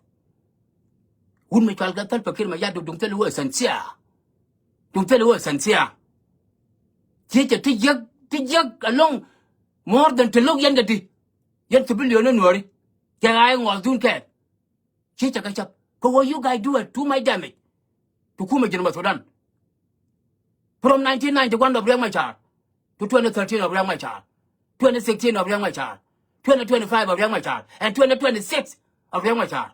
Wut mi cual kɛ Salva Kiir Mayardit duŋ thil wä sincere. Duŋ thil wä sincere. Ciecɛ ti jiäk, ti jiäk alɔŋ more than ti lo̱k yɛn kɛ ti. Yɛn civilian ni Nuääri. Cɛ ɣa̱a̱c ŋɔɔth dun kɛɛl. Ci cɛ kɛ cäp. Kɛ wä you guys do it too much damage to kumɛ Jinub Sudan. From nineteen ninety-one of Riɛk Macar to twenty thirteen of Riɛk Macar, twenty sixteen of Riɛk Macar, twenty twenty-five of Riɛk Macar, and twenty twenty-six of Riɛk Macar.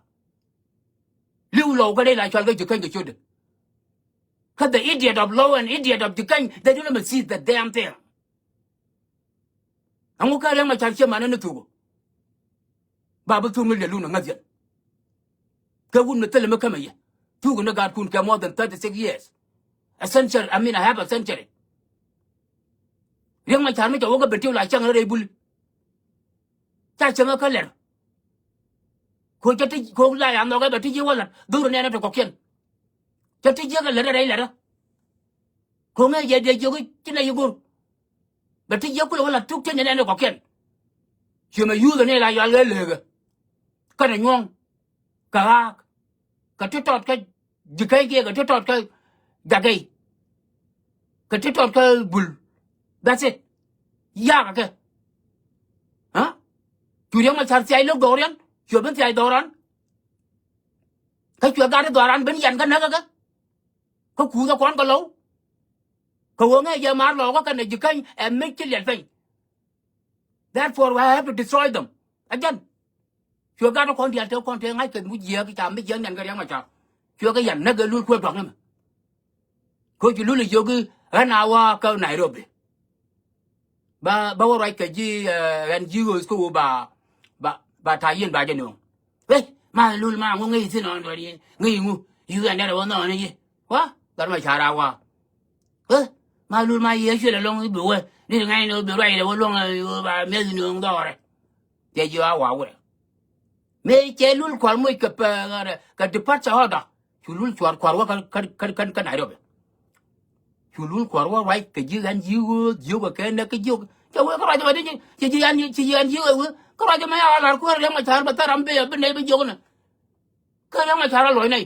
Li̱w lɔw kä rɛy la cual kä ji̱ käny kɛ ciötdɛ. Kä the idiot of Low and idiot of ji̱ käny, they don't even see the damn thing. Ɛŋu kä Riɛk Macar ciɛ manɛ ni thuk ɔ? Ba bi thuk ni liɛlun ɛ ŋäth yɛn. Kɛ wut mi thilɛ mi kämɛ yɛ. Thuk ni gaatkun kɛ more than thirty-six years. A century, I mean, a half a century. Riɛk Macar mi cɛ wä kä Bentiu la cäŋ rɛy buli. Ca cäŋ kä lɛr. Ko cɛ ti ko la ya nhɔk ɛ bɛ ti ji̱ wä la̱t. Dhur nɛn ɛ ti kɔkiɛn. Cɛ ti jiäk ɛ lɛr rɛy lɛr. Ko ŋɛ jɛ diɛ jiök ci nɛ yi go̱r. Bɛ ti jiäk kulɛ wä la̱t thuk ti nɛn ɛ ni kɔkiɛn. Ciɛ mɛ yuuth ɛ ni la yual ɣä leekɛ. Kɛnɛ nyuɔ̱ŋ. Kɛ ɣaak. Kɛ ti tɔt kä ji̱ käy kiɛ kɛ ti tɔt kä jakɛy. Kɛ ti tɔt kä bul. That's it. Yakä kɛ. Huh? Cu Riɛk Macar thiac lo̱k dhɔrian. Cu ben thiac dhɔran. Kä cuɛ gat i̱ dhɔran ben yan kä näk kä kɛ. Kä kuuth ɛ kɔn kɛ lo̱w. Kɛ ɣöö ŋäc jɛ maar lɔɔkä kɛnɛ ji̱ käny ɛ mec ci liɛl peny. Therefore we have to destroy them. Ɛ jɛn. Cuɛ gat kɔn diaal te kɔn te ŋa̱c kɛ muc jiääk ca mi jiääk nian kɛ Riɛk Macar. Cuɛ kɛ yan näk ɛ lul kuɛ duak ni mɛ. Kä ci lul i̱ jiök i̱ ɣän a wä kä Nairobi. Ba, ba wä ruac kɛ ji̱, eh, ɣän ji̱ ɣööth kä ɣöö ba, ba, ba ta̱a̱ yieen ba jɛ nööŋ. Wec, ma lul ma ŋu ŋäc thi̱n ɣän duɔ̱ɔ̱r yieen ŋäc ŋu. Yuk ɛn derɛ wä nhɔɔni ji̱. Wa, gat ma ca̱r a wa. Wec, ma lul ma yiëë cuël ɛlɔ̱ŋ i̱ bi wä. Ni ri ŋa̱c ni wä bi ruac ilɛ wä luɔ̱ŋ, eh, ba mi̱eth nööŋ dhɔɔrɛ. Cɛ ji̱ a wa wurɛ. Mëë cɛ lul kua̱r moc kɛ pɛ, kɛ departure order. Cu lul cua̱r kua̱r wä kä, kä, kä, kä, kä Nairobi. Cu lul kua̱r wä ruac kɛ ji̱ ɣän ji̱ ɣöö jiök kɛ kɛ näk kä jiök. Cɛ wee kä ruac ɛmɛ ti ci ji̱ ɣän, ci ji̱ ɣän ji̱ ɣöö wee kä ruac ɛmɛ a lar kuäär Riɛk Macar bɛ thar ram bi a bi nɛy bi jiök nɛ. Kä Riɛk Macar a luɔc nɛy.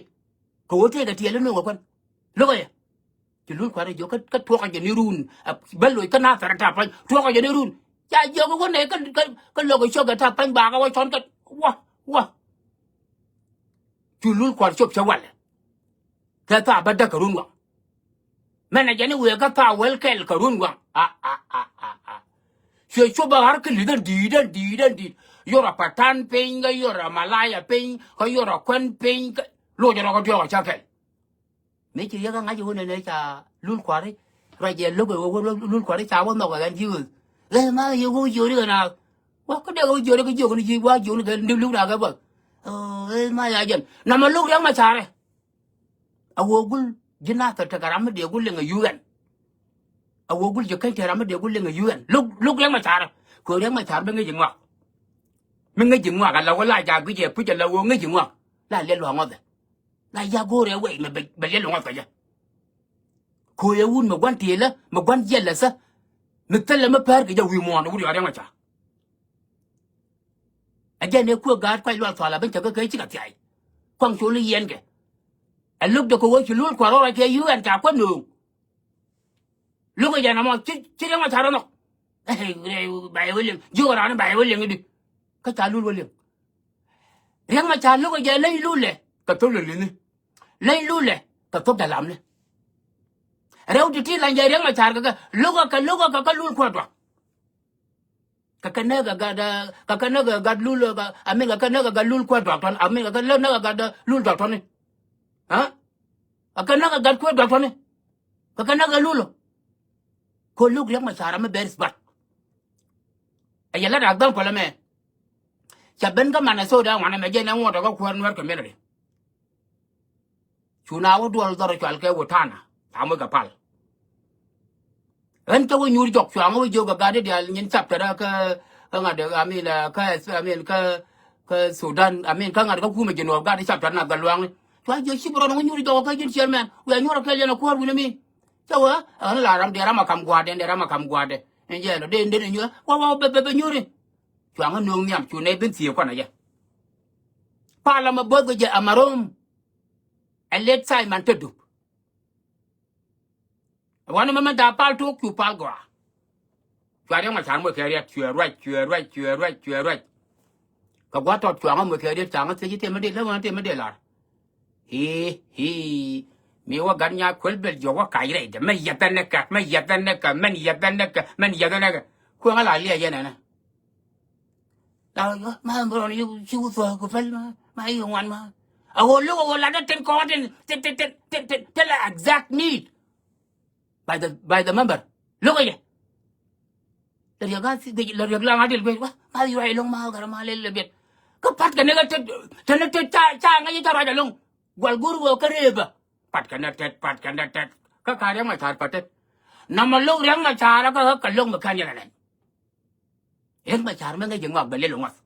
Kɛ ɣöö tëëkɛ tiɛɛl inööŋ kɛ kuän. Lo̱kɛ yɛ. Ci lul kua̱r jiök kä, kä tuɔɔkä jɛ ni run. A, bä loc kä Nathɛr ta̱a̱ pa̱ny. Tuɔɔkä jɛ ni run. Ca jiök wä nɛy kä, kä, kä lo̱k cio̱k kɛ ta̱a̱ pa̱ny bakɛ wä cɔn kɛ. Wa, wa. Cu lul kua̱r cop cɛ walɛ. Kɛ thaak bä däk kɛ run waŋ. Mɛn ɛ jɛn i̱ wëë kä thaak wäl kɛl kɛ run waŋ. A, a, a, a, a. Cuɛ cop bä ɣa̱r kä li̱th ɛn di̱i̱t, ɛn di̱i̱t, ɛn di̱i̱t. Yor a Patan piny, kä yor a Malaya piny, kä yor a kuɛn piny, kä loc rɔ kä diɔ̱k a cä kɛl. Mëë ci riɛk kä ŋa̱c i̱ wä nɛn ɛ ca lul kua̱ri. Ruac jɛ lo̱k ɛ wä, wä, wä lul kua̱ri ca wä nhɔk ɛ ɣän ji̱ ɣöth. Ɣeth ma yɛ wä jiööri kɛ naath. Wä kä dee kɛ wä jiööri kä jiök ni ji̱ wa jiök ni kɛ ni luk na kɛ buɔth. Ɣeth ma ya jɛn. Namɛ lo̱k Riɛk Macarɛ. A wä gul ji̱ Nathɛr tekɛ ram mi dee gul liŋ ɛ U N. A wä gul ji̱ käny tekɛ ram mi dee gul liŋ ɛ U N. Lo̱k, lo̱k Riɛk Macarɛ. Kɛ Riɛk Macar mi ŋäc ji̱ ŋɔak. Mi ŋäc ji̱ ŋɔak a la wä la jaak guic ɛ puc a la wä ŋäc ji̱ ŋɔak. la liɛl luaŋ ŋɔth ɛ. La ya go̱o̱rɛ wei mɛ bɛ liɛl luaŋ ŋɔth kɛ jɛ. Ko̱ yɛ wut mɛ gua̱n tielä mɛ gua̱n jiɛlɛ thä. Mɛ thilɛ mɛ päär kɛ jɛ wi̱i̱ muɔ̱ɔ̱n wut yɔa riɛŋ ɔ ca. Ɛ jɛn ëë kuëë gaat kuac lual thual a ben cä kä kɛ cikɛ thiac. Kuaŋ col i̱ yiɛn kɛ. Ɛ lo̱k dee kɛ ɣöö ci lul kua̱r ɣɔr a cɛ yio̱o̱ ɛn ca kuäär nööŋ. Lo̱k ɛ jɛn ɛmɔ ci ci riɛŋ ɔ ca rɔ nhɔk. Ba yɛ wä liɛŋ jiök ɛ raan ba yɛ wä liɛŋ i̱di. Kä ca lul wä liɛŋ. Riɛŋ mɛ ca lo̱k ɛ jɛ leny lulɛ kɛ thok lɛ li̱ni. Leny lulɛ kɛ thok dɛ lamni. Rɛw ti̱ti̱ lany jɛ riɛŋ mɛ car kɛ kɛ lo̱k ɛ kɛ lo̱k ɛ kɛ kɛ lul kuäär duak. Kɛ kɛ näk ɛ gat kɛ kɛ näk ɛ gat lul ɛ amin kɛ kɛ näk ɛ gat lul kuäär duak tɔni amin kɛ kɛ näk ɛ gat lul duak tɔni. Ɛ kɛ näk ɛ gat kuäär duak tɔni. Kɛ kɛ näk ɛ lul ɔ. Ko̱ lo̱k riɛk mɛ ca̱r ɛmɛ bɛr is bat. Ɛ yɛ lät example ɛmɛ. Cɛ ben kä Minnesota ŋuan ɛmɛ jɛn ɛ ŋuɔ̱t ɛ kä kuäär Nuer community. Cu na wä duɔl dhɔr cual kɛ wä tana ca moc kɛ pal. Ɣän cä wä nyuur jɔk cuaŋä wä jiök kɛ gat i̱ diaal nyin chapter kä kä ŋa̱t amin kä amin kä kä Sudan amin kä ŋa̱t kä kumɛ ji̱ nuɔɔk gat i̱ chapter na gat luaŋni. Cua jiök cip rɔn wä nyuur jɔk kä ji̱n chairman wiaa nyuɔr kɛl yɛn ɛ kuäär wi̱n ami. Cä wä ɣän la ram dee ram a kam gua̱a̱dɛ dee ram a kam gua̱a̱dɛ. Ɛn jɛ lɔ dee dee nyuur wa wa bɛ bɛ bɛ nyuuri. Cuaŋä nööŋ nhiam cu nɛy ben thieek kuan a jɛ. Pal ɛmɛ bo̱th kɛ jɛ ɛmɛ rom. Ɛ let Simon te dup. Wanɛ mɛmɛ da̱a̱ pal tok cu pal gɔaa. Cua riɛk mɛ ca̱r moc kɛ riɛt cuɛ ruac cuɛ ruac cuɛ ruac cuɛ ruac. Kɛ gua̱th tɔt cuaŋä moc kɛ riɛt caŋä thiec i̱ tëë mi dee lät wanɛ tëë mi dee lar. Hii hii. Mi wä gat nya kuel bel jiɔk wä kac rɛydɛ mɛ yiɛth ɛn nɛ kɛ mɛ yiɛth ɛn nɛ kɛ mɛn yiɛth ɛn nɛ kɛ mɛn yiɛth ɛn nɛ kɛ. Kueŋä la liɛc yɛn ɛnɛ. La ma bron yi ci wä thuɔ̱k kɛ päl ma ma yi ŋuan ma. A ɣöö lo̱k a ɣöö lat dä tin kɔɔk tin tin tin tin tin tin tin la exact need. By the by the member. Lo̱k a yɛ. La riɛk a thi la riɛk la ŋa̱t dil guec wa ma yi ruac lo̱ŋ ma ɣä gat ma lel lɛ biɛt. Kä pat kɛ ni kä tet teni tet ca ca ŋäc ca ruac alo̱ŋ. Gual go̱r wä kä reepä. Pat kɛ ni tet pat kɛ ni tet kä ka riɛk ma ca̱r pat tet. Namɔ lo̱k riɛk ma ca̱r kä kä lo̱k ma kän yɛn anɛn. Riɛk ma ca̱r mi ŋäc ji̱ ŋɔak bɛ lel ŋuath.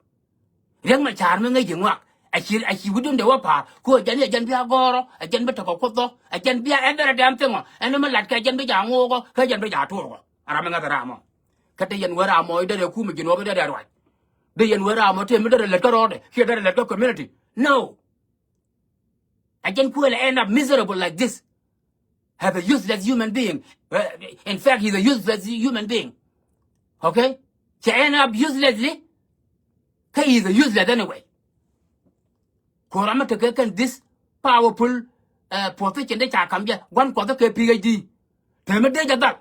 Riɛk ma ca̱r mi ŋäc ji̱ ŋɔak. A ci a ci wi̱dun de wä pa̱a̱r ku a jɛn i̱ a jɛn bi a gɔ̱rɔ a jɛn bi tekɔ kuoth dhɔ a jɛn bi a ɛn derɛ dɛm thiŋɔ ɛn mi lat kɛ jɛn bi ja̱ ŋo̱o̱kɔ kä jɛn bi ja̱ tuɔɔkɔ. A ram mi ŋäth ram ɔ. Kä te yɛn wä ram ɔ i̱ derɛ kum i̱ ji̱ nuɔɔk i̱ derɛ ruac. Dee yɛn wä ram ɔ te mi derɛ lät kä rɔɔdɛ kiɛ derɛ lät kä community. No. A jɛn kuël a end up miserable like this. Have a useless human being. Uh, in fact, he's a useless human being. Okay? Cɛ end up uselessly. Kä he's a useless anyway. Ko̱r amä tekɛ kɛn this powerful uh, position de ca kam jɛ gua̱n kuɔth kɛ P H D. Te mi dee jɛ dhal.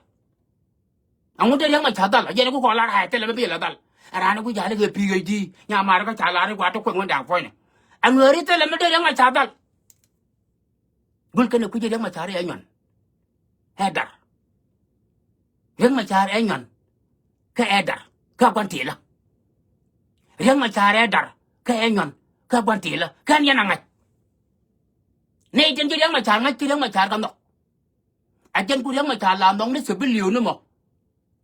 Aŋu dee riɛk ma ca dhal a jɛn ku kɔn lar a thilɛ mi bi la dhal. Raan ku jali kɛ P H D nya mar ka ca lar ku a te kueŋ wän da̱a̱ŋ puɔ̱nyni. Aŋu ri thilɛ mi dee riɛk ma ca dhal. Gul kɛn ɛ kui̱c riɛk ma ca̱r ɛ nyuan. Ɛ dar. Riɛk ma ca̱r ɛ nyuan. Kä ɛ dar kä gua̱n tilä. Riɛk ma ca̱r ɛ dar kä ɛ nyuan kä gua̱n tilä kɛn yɛn a ŋa̱c. Nɛy tin ci riɛk ma ca̱r ŋa̱c ci riɛk ma ca̱r kɛ nhɔk. A jɛn ku riɛk ma ca̱r la nhɔk ni civilian ni mɔ.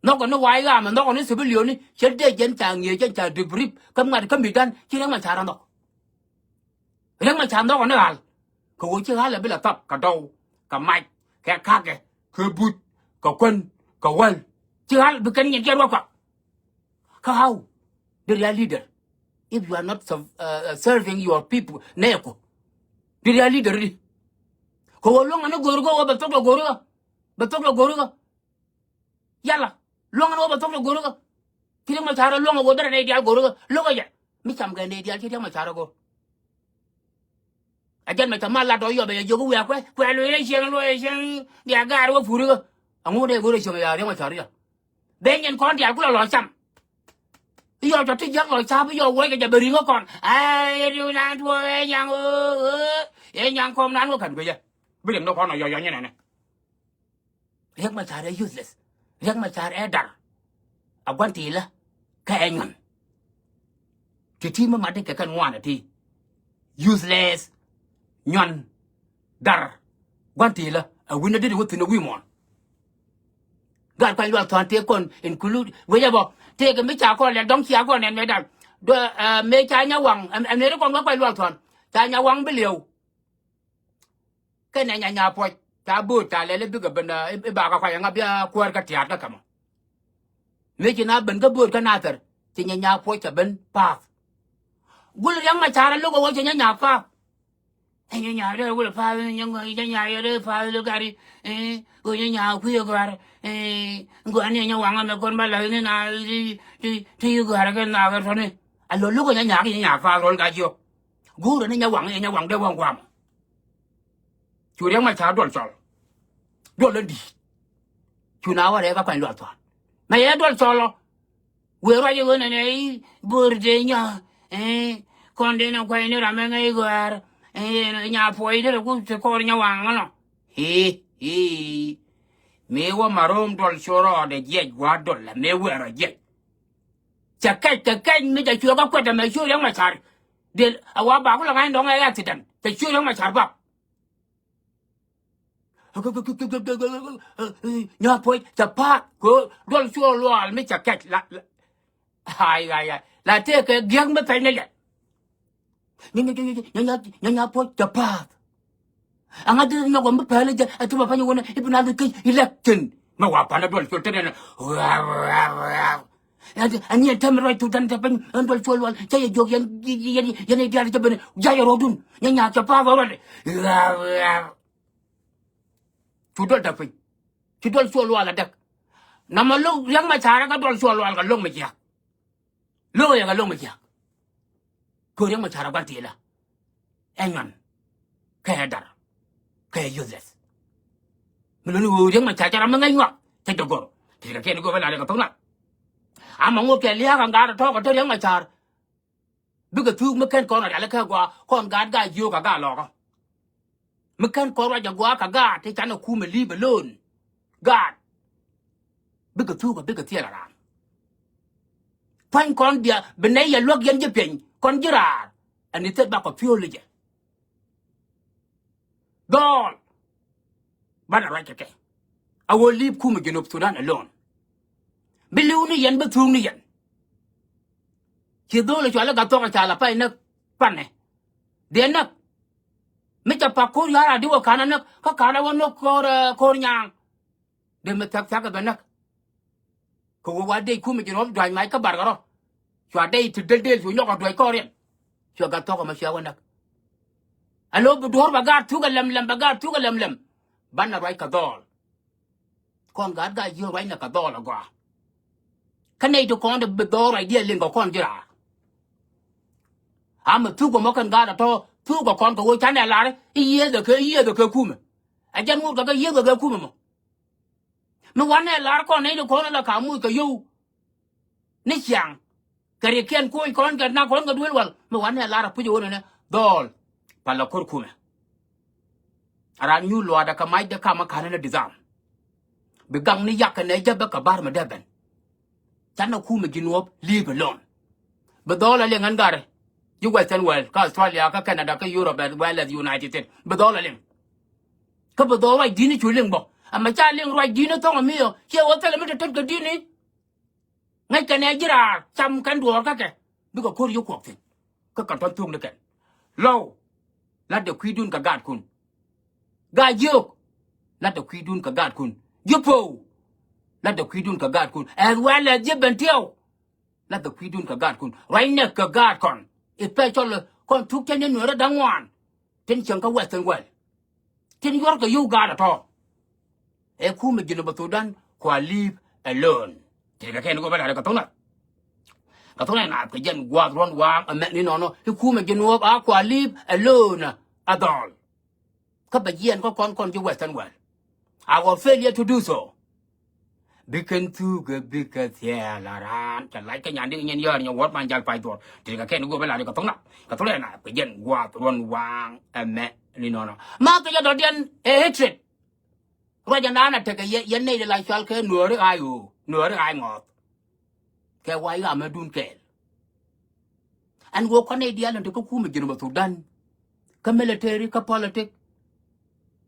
Nhɔkɔ ni wa̱i̱ ɣaamɛ nhɔkɔ ni civilian ni cɛ dee jɛn ca ŋi̱eec jɛn ca debrief kä ŋa̱t kä mi̱dan ci riɛk ma ca̱r a nhɔk. Riɛk ma ca nhɔkɔ ni ɣal kɛ ɣöö ci ɣal ɛ bi la thap kɛ dɔw kɛ mac kɛ kakɛ kɛ buc kɛ kuän kɛ wäl. Ci ɣal bi kɛn nyin kɛ ruɔk kɔak. Kä how deri a leader if you are not serv- uh, serving your people nɛɛku. Deri a leader di kɛ ɣöö luäŋ ani go̱o̱ri kä ɣöö bɛ thok lɛ go̱o̱ri kä bɛ thok lɛ go̱o̱ri kä. Yala luäŋ ni wä bɛ thok lɛ go̱ri kä. Ci riɛk ma ca̱r ɛ luäŋ ɛ wä derɛ nɛy diaal go̱ri kä lo̱k ɛ jɛ. Mi cam kɛ nɛy diaal ci riɛk ma ca̱r ɛ go̱r. Ɛ jɛn mɛ cɛ mal lat ɔ yɔp ɛ yɛ jiök i̱ wiaa kuɛ kuɛ luee cieŋ luee cieŋ. Bia gaar wä puri kä. Aŋu dee go̱r ɛ cieŋ ya riɛk ma ca̱r ya. Ben yɛn kɔn diaal kulɛ lɔ cam. I̱ yɔ cɔ ti jiäk lɔ cap i̱ yɔ wuɔc kɛ jɛ bɛ ri̱ŋ kä kɔn. Ɛ yɛ riw nan tuɔɔk ɛ nyaŋ ɣöö ɣöö. Ɛ nyaŋ kɔm nan wä kän guecä. Bi riɛm ni kɔn ɔ yɔ yɔ nyinɛnɛ. Riɛk ma ca̱r ɛ useless. Riɛk ma ca̱r ɛ dar. A gua̱n ti̱i̱lä kä ɛ nyuan. Ti ti mi mat ti kɛ kɛn ŋuan ɛ ti. Useless. Nyuan. Dar. Gua̱n ti̱i̱lä ɛ wi̱n ɛ dit ɛ wä thi̱n ɛ wi̱i̱ muɔ̱ɔ̱n. Gat kuany lual thuan tëë kɔn include wecɛ bɔ tëë kɛ mi ca kɔn lɛl dɔ̱ŋ cia kɔn ɛn mëë dal. Duɛ ɛ mëë ca nya waŋ ɛ mëë ri kɔn wä kuany lual thuan. Ca Nyawaŋ bi liɛw. Kɛnɛ Nya Nyapuɔc ca bo̱o̱t ca lɛl i̱ bikɛ ben i̱ bakä kuac ɛŋa bia kuäär kä tiaat kä kɛmɔ. Mëë ci na ben kä bo̱o̱t kä Nathɛr ci Nya Nyapuɔc cɛ ben pa̱a̱th. Gul Riɛk Macar a lo̱k ɛ wä ci Nya Nyak pa̱a̱th. Ɛ Nya Nyak dee wul pa̱a̱th, Nya Nyak dee pa̱a̱th lo̱k gari. Ɛ ɣöö Nya Nyak kui̱ ɛ gɔ̱a̱r. Ɛ gɔ̱a̱r ni Nyawaŋ ɛmɛ kɔn ba la̱th ni na ti ti ti gɔ̱a̱r kɛ na kɛ tɔ̱ni. A lo̱k lo̱k ɛ Nya Nyak, Nya Nyak pa̱a̱th rɔl ka jiɔk. Go̱o̱rä ni Nyawaŋ, i̱ Nyawaŋ dee waŋ guamɔ. Cu Riɛk Macar duɔl cɔl. Duɔl in di̱i̱t. Cu na wä rɛɛk a kuany luath thuan. Mɛ yɛ duɔl cɔl ɔ. Wëë ruac i̱ ɣöö nɛnɛ i̱ bo̱o̱r dee nyɔ. Ɛ kɔn dee nɛ kuany ni ram ɛŋɛ i̱ gɔ̱a̱r. Ɛ Nyapuɔc derɛ ku te kɔɔr Nyawaŋ ɛnɔ. Ii ii. Mëë wä ma ro̱o̱m duɔl cu rɔɔdɛ jiɛc gua̱a̱r duɔl la mëë wëë rɔ jiɛc. Cɛ kɛc kɛ kɛc mi cɛ cuɛ kä kuɛt ɛmɛ cu Riɛk Macar. Del a wa bakul a ŋa̱ny dɔ̱ŋ ɛ accident cɛ cu Riɛk Macar bak. Nyapuɔc cɛ pa̱a̱t kɛ duɔl cu lual mi cɛ kɛc la. Ai ai ai la tëëkɛ giäk mi pɛny ni lɛ. Nya Nyapuɔc cɛ pa̱a̱th. Aŋa dee nyɔk ɔ mi pɛl jɛ ɛ ti ma pany wunɛ i̱ bi na dee kec election. Mɛ wa panɛ duɔl col tɛnɛ nɛ. Ɛn ɛn yɛn tɛmɛ ruac thuk tɛn tɛ pany ɛn duɔl col wal cɛ yɛ jiɔk yɛn yɛn yɛn yɛ diaal cɛ ben jayɛ rɔɔdun. Nya Nyak cɛ pa̱a̱th ɔ ruac. Cu duɔl tɛ piny. Cu duɔl col wal a däk. Namɔ lo̱k Riɛk Macar kä duɔl col wal kɛ lo̱k mi jiäk. Lo̱k yɛ kɛ lo̱k mi jiäk. Kɛ Riɛk Macar a gua̱n ti̱i̱lä. Ɛ nyuan. Kɛ ɛ dar. Kɛ ɛ useless. Mi lo̱ni ɣöö Riɛk Macar ca ram mi ŋäc ŋɔak cɛ jɛ gɔr. Ti kɛ kɛn go̱o̱p ɛ la rɛ kɛ tho̱k na. Ama ŋot kɛ lia̱a̱k ɛ ŋa̱a̱r ɛ tɔ̱ɔ̱k ɛ te Riɛk Macar. Bikɛ thuuk mi kɛn kɔn ɛ rial kä gɔaa kɔn gaat gaa jiök ɛ gaa lɔkä. Mi kɛn kɔn ruac ɛ gɔaa kɛ gaat ti canɛ kumɛ leave alone. Gaat. Bikɛ thuuk ɛ bikɛ thiɛl ɛ raan. Pua̱ny kɔn bia bi nɛy yɛ luäk yɛn ji̱ piɛny kɔn ji̱ raar. Ɛn i̱ thil bakɔ piöl i̱ jɛ. Dhɔɔl. Banɛ ruac kɛ kɛ. A wä leave kumɛ Junub Sudan alone. Bi li̱w ni yɛn bi thuuk ni yɛn. Ci dho̱o̱l ɛ cual i̱ Gathuɔk ɛ ca la pay näk panɛ. Dee näk. Mi ca pak ko̱r ya̱r a di wä ka̱n a näk kä ka̱n a wä näk ko̱r ɛ ko̱r nyaaŋ. Dee mi thia̱k thia̱k ɛ bɛ näk. Kɛ wä wa dec kumɛ Junub dua̱c mac kä barkɛ rɔ. Cua dec ti del del cu nyɔk ɛ dua̱c kɔɔriɛn. Cua Gathuɔk ɛmɛ cua wä näk. Alo bi duɔ̱ɔ̱r bɛ gaat thuk ɛ lɛm lɛm bɛ gaat thuk ɛ lɛm lɛm. Banɛ ruac kɛ dhɔɔl. Kɔn gaat gaa jiöör ruacnɛ kɛ dhɔɔl ɛ gɔaa. Kä nɛy ti kɔn ti bi dhɔɔl ruacdiɛn liŋ kɛ kɔn ji̱ raar. Amɛ thuk ɛmɔ kɛn gaat ɛ tɔ̱ thuk ɛ kɔn kɛ ɣöö canɛ lar i̱ yiëëth ɛ kɛ yiëëth ɛ kɛ kumɛ. Ɛ jɛn ŋot kɛ kɛ yiëëth ɛ kɛ kumɛ mɔ. Mi wanɛ lar kɔn nɛy ti kɔn ɛ la ka muc kɛ yio̱w. Ni ciaŋ kɛ rikiɛn koc kɔn kɛ nak kɔn kɛ duel wal mi wanɛ lar a puc ɣöö nɛnɛ dhɔɔl. Palɛ ko̱r kumɛ. A raan nyuur luaatdɛ kɛ macdɛ kamä ka̱n ni ditham. Bi gaŋ ni yak kɛ nɛ jäpä kɛ ba̱r mi dee ben. Canɛ kumɛ Junub leave alone. Bi dhɔɔl a liŋ ɛn gat ji̱ Western world kä Australia kä Canada kä Europe as well as United States. Bi dhɔɔl a liŋ. Kä bi dhɔɔl ruac di̱t ni cu liŋ bä. Ɛmɛ ca liŋ ruac di̱t ni thɔŋ ɛ mi ɔ ciɛ wä thilɛ mi te tet kɛ di̱t ni. Ŋäc kɛ nɛ ji̱ raar cam kɛn duɔ̱ɔ̱r kä kɛ bikɛ ko̱r yio̱w kuɔk thi̱n. Kä kɛ tɔ̱ thuɔ̱k ni kɛn. Lɔw. La̱tdɛ kui̱dun kɛ gaatkun. Gaa jiök. La̱tdɛ kui̱dun kɛ gaatkun. Ji̱ po̱w. La̱tdɛ kui̱dun kɛ gaatkun. As well as ji̱ Bentiu. La̱tdɛ kui̱dun kɛ gaatkun. Ruacnɛ kɛ gaatkɔn. Especially kɔn thuk cä ni nueerä da̱ŋ ŋuan. Tin cieŋ kä Western world. Tin yuɔrkɛ yio̱w gaat ɛ tɔ̱. Ɛ kumɛ Junub Sudan kua leave alone. Tëëkɛ kɛn go̱o̱p ɛ la̱rɛ kɛ thok nath. Kɛ thok nath kɛ jɛn gua̱a̱th ruɔ̱n waaŋ ɛmɛ ni nɔnɔ i̱ kumɛ Junub a kua leave alone. A dhɔl. Kä bɛ jiɛɛn kä kɔn kɔn ji̱ Western world. Our failure to do so. Bikɛn thuukɛ bikɛ thiɛɛl a raan cɛ lac kä nyan dikɛ nyin yɔɔr nyɛ wuɔ̱t man jal pay dhuɔr. Tëëkɛ kɛn go̱o̱p ɛ la̱rɛ kɛ thok nath kɛ thok nath kɛ jɛn gua̱a̱th ruɔ̱n waaŋ ɛmɛ ni nɔnɔ. Ma kɛ jɛ dɔ̱diɛn ɛ hatred. Ruac ɛn raan a tekɛ yɛ yɛn nɛy ti la cual kɛ nuääri ɣaac ɣöö nuääri ɣaac ŋɔɔth. Kɛ wac ɣamɛdun kɛɛl. Ɛn ɣöö kɔn nɛy diaal ɛn te kä kumɛ Junub Sudan kä military kä politic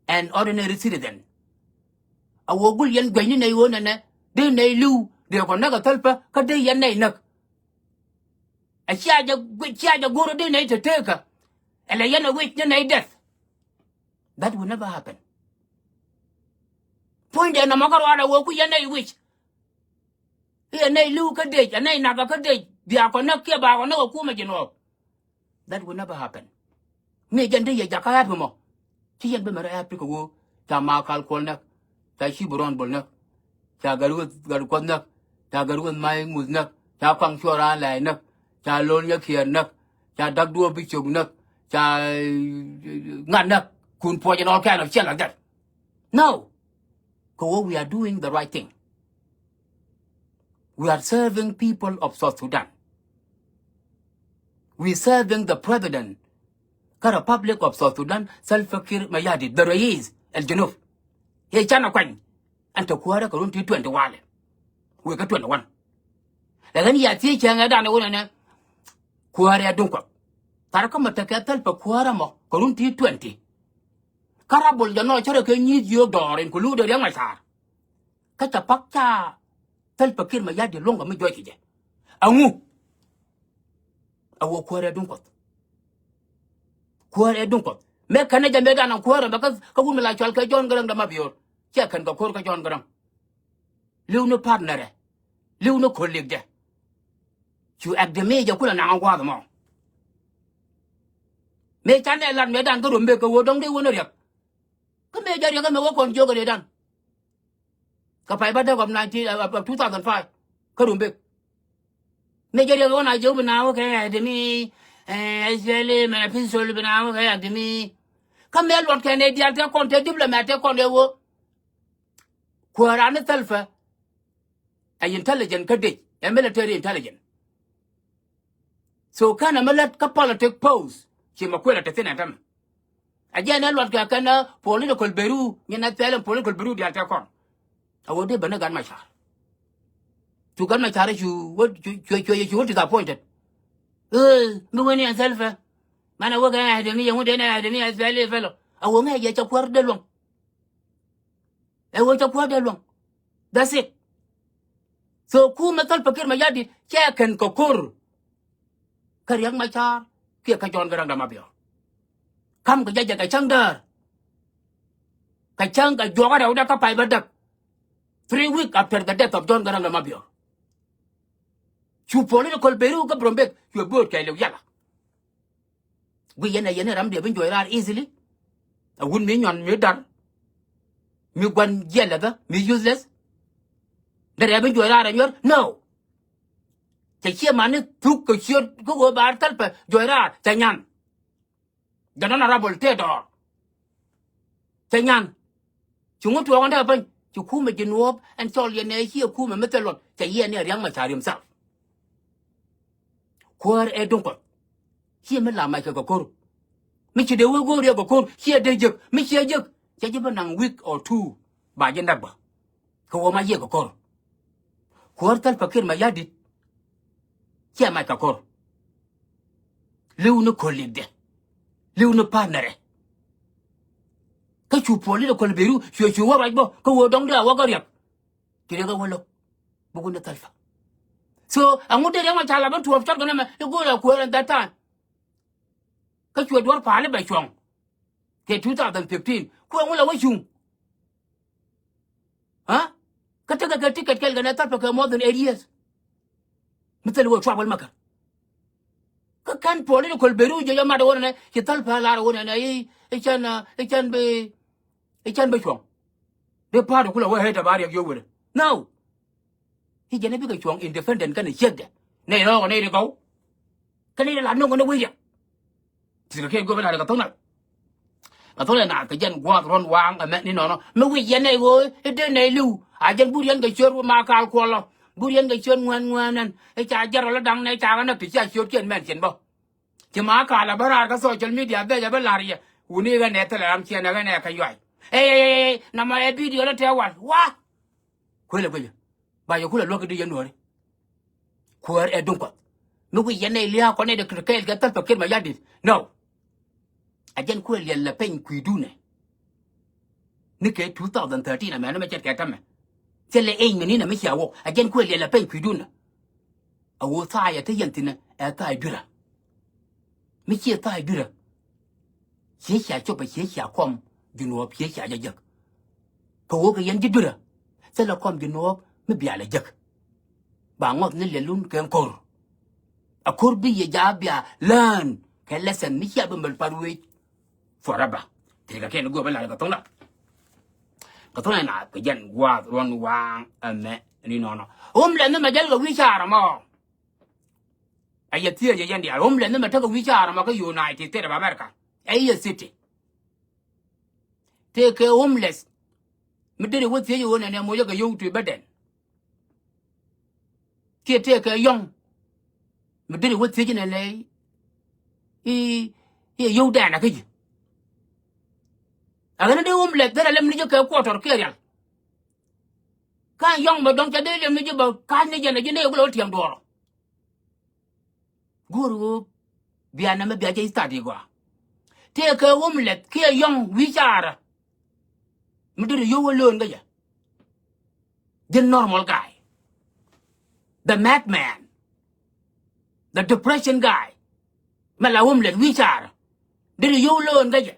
and ordinary citizen. A ɣöö gul yɛn guɛcni nɛy ɣöö nɛnɛ dee nɛy li̱w dee kɔ näk ɛ thäl pä kä dee yɛn nɛy näk. A cia jɛ cia jɛ go̱r dee nɛy te teekä. Ɛ lɛ yɛn ɛ wic ni nɛy death. That will never happen. Puɔ̱nydɛ nɔmɔ kä ruaadɛ wee ku yɛn nɛy wic. I̱ ɛ nɛy li̱w kä dec, ɛ nɛy nakä kä dec, bia kɔ näk kiɛ ba kɔ näk ɛ kumɛ ji̱ nuɔɔk. That will never happen. Mi jɛn ti yɛ jakä happy mɔ. Ci yɛn bi mɛ rɔ happy kɛ ɣöö ca Makal Kuɔl näk, ca Cibi Rɔn Bol näk, ca Gatwec, Gatkuɔth näk, ca Gatwec May Ŋuth näk, ca Kuaŋ Cuɔl Raan Lɛɛc näk, ca Lol Nyakiɛɛr näk, ca Dak Duɔɔp Bicök näk, ca, eh, ŋa̱t näk, kun puɔc in all kind of shit like that. No. Kɛ ɣöö we are doing the right thing. We are serving people of South Sudan. We serving the president kä Republic of South Sudan, Salva Kiir Mayardit, the Rais al Junub. Yɛ canɛ kuany. Ɛn te kuäärä kɛ run ti twenty walɛ. Wëë kä twenty one. Lɛ ɣän yɛ thiec cäŋɛ danɛ wunɛ nɛ. Kuäärä duŋ kuɔth. Thar kä mɛ tekɛ Salva kuäärä mɔ kɛ run ti twenty. Kä rabol jɛ nɔ cärɛ kɛ nyi̱i̱th yio̱o̱k dɔɔr in ku luudɛ Riɛk Macar. Kä cɛ pak ca Salva Kiir Mayardit luɔ̱ŋ kɛ mi juɔc kɛ jɛ. Aŋu. A wä kuäär ɛ duŋ kuɔth. Kuäär ɛ duŋ kuɔth. Mëë kɛn ɛ jɛ mëë dan ɛ kuäär ɛ bɛ kä, kä wut mi la cual kɛ John Garang de Mabior. Ciɛ kɛn kɛ ko̱r kä John Garang. Li̱w ni partner ɛ. Li̱w ni colleague dɛ. Cu ɛk di mi jɛ kulɛ naŋ ɛ gua̱a̱th ɛmɔ. Mëë can ɛ lat mëë dan kä Rumbek kɛ wä dɔ̱ŋ dee wä ni Riɛk. Kä mëë jɛ Riɛk ɛ mëë wä kɔn jiök ɛ dee dan. Kä pay bädäk of nineteen, uh, of two thousand five. Kä Rumbek. Mëë jɛ Riɛk ɣän a jiök bi naath wä kɛ ɛ demi, eh, actually, mɛn a pistol bi naath wä kɛ ɛ demi. Kä mëë luɔt kɛn ɛ diaal tɛ kɔn tɛ diplomat tɛ kɔn ɛ wä. Kuäär an ni Salva. Ɛ intelligent kä dec, ɛ military intelligent. So kɛn ɛ mi lät kä politic post, ci mɛ kuël ɛ te thin ɛ tämɛ. Ɛ jɛn ɛ luɔt kɛ kɛn ɛ political bureau, nyin ɛ thɛl ɛ political bureau diaal tɛ kɔn. A wä dee ben ni Gat Macar. Cu Gat Macar cu wä, cu, cu, cu, cu wä disappointed. Ee, mi wen yɛn Salva. Man a wä kɛ ɛ dee mi yɛn wä dee ni ɛ dee mi ɛ thɛl ɛ fɛlɔ. A wä ŋɛ yɛ cɛ kuäär dee luɔ̱ŋ. Ɛ wä cɛ kuäär dee luɔ̱ŋ. That's it. So kumɛ Salva Kiir Mayardit cɛ kɛn kɛ ko̱r. Kä Riɛk Macar kiɛ kä John Garang de Mabior. Kam kɛ jɛ jɛ kɛ cäŋ däär. Kɛ cäŋ kɛ juɔk a rɛwdɛ kä pay bädäk. Three week after the death of John Garang de Mabior. Cu political bureau kä Rumbek, cu ɛ bo̱o̱t kɛ liw yala. Guic yɛn ɛ yɛn ɛ ram dee bi juɔc raar easily. Ɛ wut mi nyuan mi dar. Mi gua̱n jiɛl ɛ bä mi useless. Dee rɛɛ bi juɔc raar ɛ nyuɛr. No. Cɛ ciɛ mani thuk kɛ ciöt kä ɣöö bar Salva juɔc raar cɛ nyan. Jɛ nɔn a rabol tëë dɔɔr. Cɛ nyan. Ci ŋut tuɔɔk ɛn dee bäny ci kumɛ ji̱ nuɔɔp ɛn cɔl yɛn ɛ ciɛ kumɛ mi thil luɔt cɛ yɛn ɛ Riɛk Macar himself. Kuäär ɛ duŋ kuɔth. Ciɛ mi la mac kɛ kɛ ko̱r. Mi ci dee wee go̱o̱r yɛ kɛ ko̱r ciɛ dee jek mi ciɛ jek. Cɛ ji̱ bi naŋ week or two ba ji̱ näk bä. Kɛ wä ma yiëk kɛ ko̱r. Kuäär Salva Kiir Mayardit. Ciɛ mac kɛ ko̱r. Li̱w ni colleague dɛ. Li̱w ni partner ɛ. Kä cu political bureau cuɛ cu wä ruac bä kä wä dɔ̱ŋ dee a wä kä Riɛk. Ci Riɛk a wä lo̱k. Buk ni Salva. So aŋu dee Riɛk Macar la bä tuɔɔp cɔt kɛ nɛmɛ i̱ go̱o̱r a kuäär ɛn that time. Kä cuɛ duɔ̱r pa̱a̱li bɛ cuɔ̱ŋ. Kɛ two thousand fifteen kuɛ ŋu la wä cuŋ. Ha? Kä tekɛ kɛ ticket kɛl kɛ nɛ Salva kɛ more than eight years. Mi thil wä trouble maker. Kä kɛn political bureau jɛ jɛ mat wä nɛ ci Salva lar wä nɛ i̱ cɛn i̱ cɛn bi i̱ cɛn bi cuɔ̱ŋ. Dee pa̱a̱t kulɛ wä hɛt a ba Riɛk yio̱w wälɛ. No. I̱ jɛn i̱ bikɛ cuɔ̱ŋ independent kɛnɛ ciekdɛ. Nɛy rɔɔkɔ nɛy ri gɔw. Kɛnɛ ri la no̱ŋ kɛnɛ wec Riɛk. Ti kɛ kiɛ go̱o̱k kɛ naath kɛ thok nath. Kɛ thok nath kɛ jɛn gua̱a̱th ruɔ̱n waaŋ ɛmɛ ni nɔnɔ. Mi wi̱c yɛn nɛy ɣöö i̱ dee nɛy li̱w. A jɛn but yɛn kɛ ciöt ma kaal kuɔlɔ. But yɛn kɛ ciöt ŋuɛ̈n ŋuɛ̈n ɛn. I̱ ca jɛn rɔl i̱ da̱ŋ nɛy ca kɛ näk ti cia ciöt kiɛn mɛn cin bä. Ci ma kaal a bä raar kä social media bɛc a bä la̱r yɛ. Wuni ɣän ɛ thilɛ ram ciɛn ɛ ɣän ɛ kɛ yuay. Ɛ, ɛ, ɛ, ɛ, nɔmɔ ɛ video lä tɛ wal. Wa! Kuël ɛ guic ɛ. Ba yɛ kulɛ luäk i̱di yɛn nuɔ̱ɔ̱ri. Kuäär ɛ duŋ kuɔth. Mi wi̱c yɛn nɛy lia̱a̱ kɔn nɛy dee kɛɛl kɛ Salva Kiir Mayardit. No. A jɛn kulɛ liɛl lɛ peny kui̱dunɛ. Ni kɛ two thousand thirteen amɛn ni mɛ cɛt kɛ tämɛ. Thilɛ eny mɛ ni nɛ mi cia wok a jɛn kulɛ liɛl lɛ peny kui̱dunɛ. A ɣöö thaay ɛ te yɛn thi̱n ɛ thaay dui̱rä. Mi ciɛ thaay dui̱rä. Ciɛ cia cop a ciɛ cia kɔm Junub ciɛ cia jɛ jek. Kɛ ɣöö kɛ yɛn ji̱ dui̱rä thilɛ kɔm Junub mi bia lɛ jek. Ba ŋɔth ni lɛlun kɛ ko̱r. A ko̱r bi yɛ ja bia learn kɛ lesson mi cia bi mɛl pat wec forever. Tëëkɛ kɛn go̱o̱p ɛ lar kɛ thoŋda. Kɛ thoŋda na kɛ jɛn gua̱a̱th ruɔ̱n waaŋ ɛmɛ ni nɔnɔ. Homeless ni mɛ jäl kɛ wi̱i̱ ca̱a̱r ɛmɔ. A yɛ thiec yɛ yɛn diaal homeless ni mɛ tekɛ wi̱i̱ ca̱a̱r ɛmɔ kä United States of America. Ɛ yɛ city. Tëëkɛ homeless mi deri wä thiec ɣöö nɛnɛ moc kɛ yio̱w ti bädɛn. Kiɛ tëëkɛ yɔ̱ŋ mi deri wä thiec nɛnɛ i̱ i̱ yio̱w dɛn a kä ji̱. A ɣän dee homeless dherɛ lɛm ni ji̱ kɛ quarter kiɛ rial. Ka yɔ̱ŋ bɛ dɔ̱ŋ ca dee lɛm ni ji̱ bɛ ka̱c ni jɛn a ji̱ nɛy kulɛ wä tiɛm duɔ̱ɔ̱r. Go̱o̱r ɣöö bia nɛmɛ bia jɛ study gɔaa. Tëëkɛ homeless kiɛ yɔ̱ŋ wi̱i̱ ca̱a̱rä mi deri yio̱w alo̱o̱n kä jɛ. Ji̱n normal guy, the madman, the depression guy. Mɛ la homeless wi̱i̱ ca̱a̱rä deri yio̱w alo̱o̱n kä jɛ.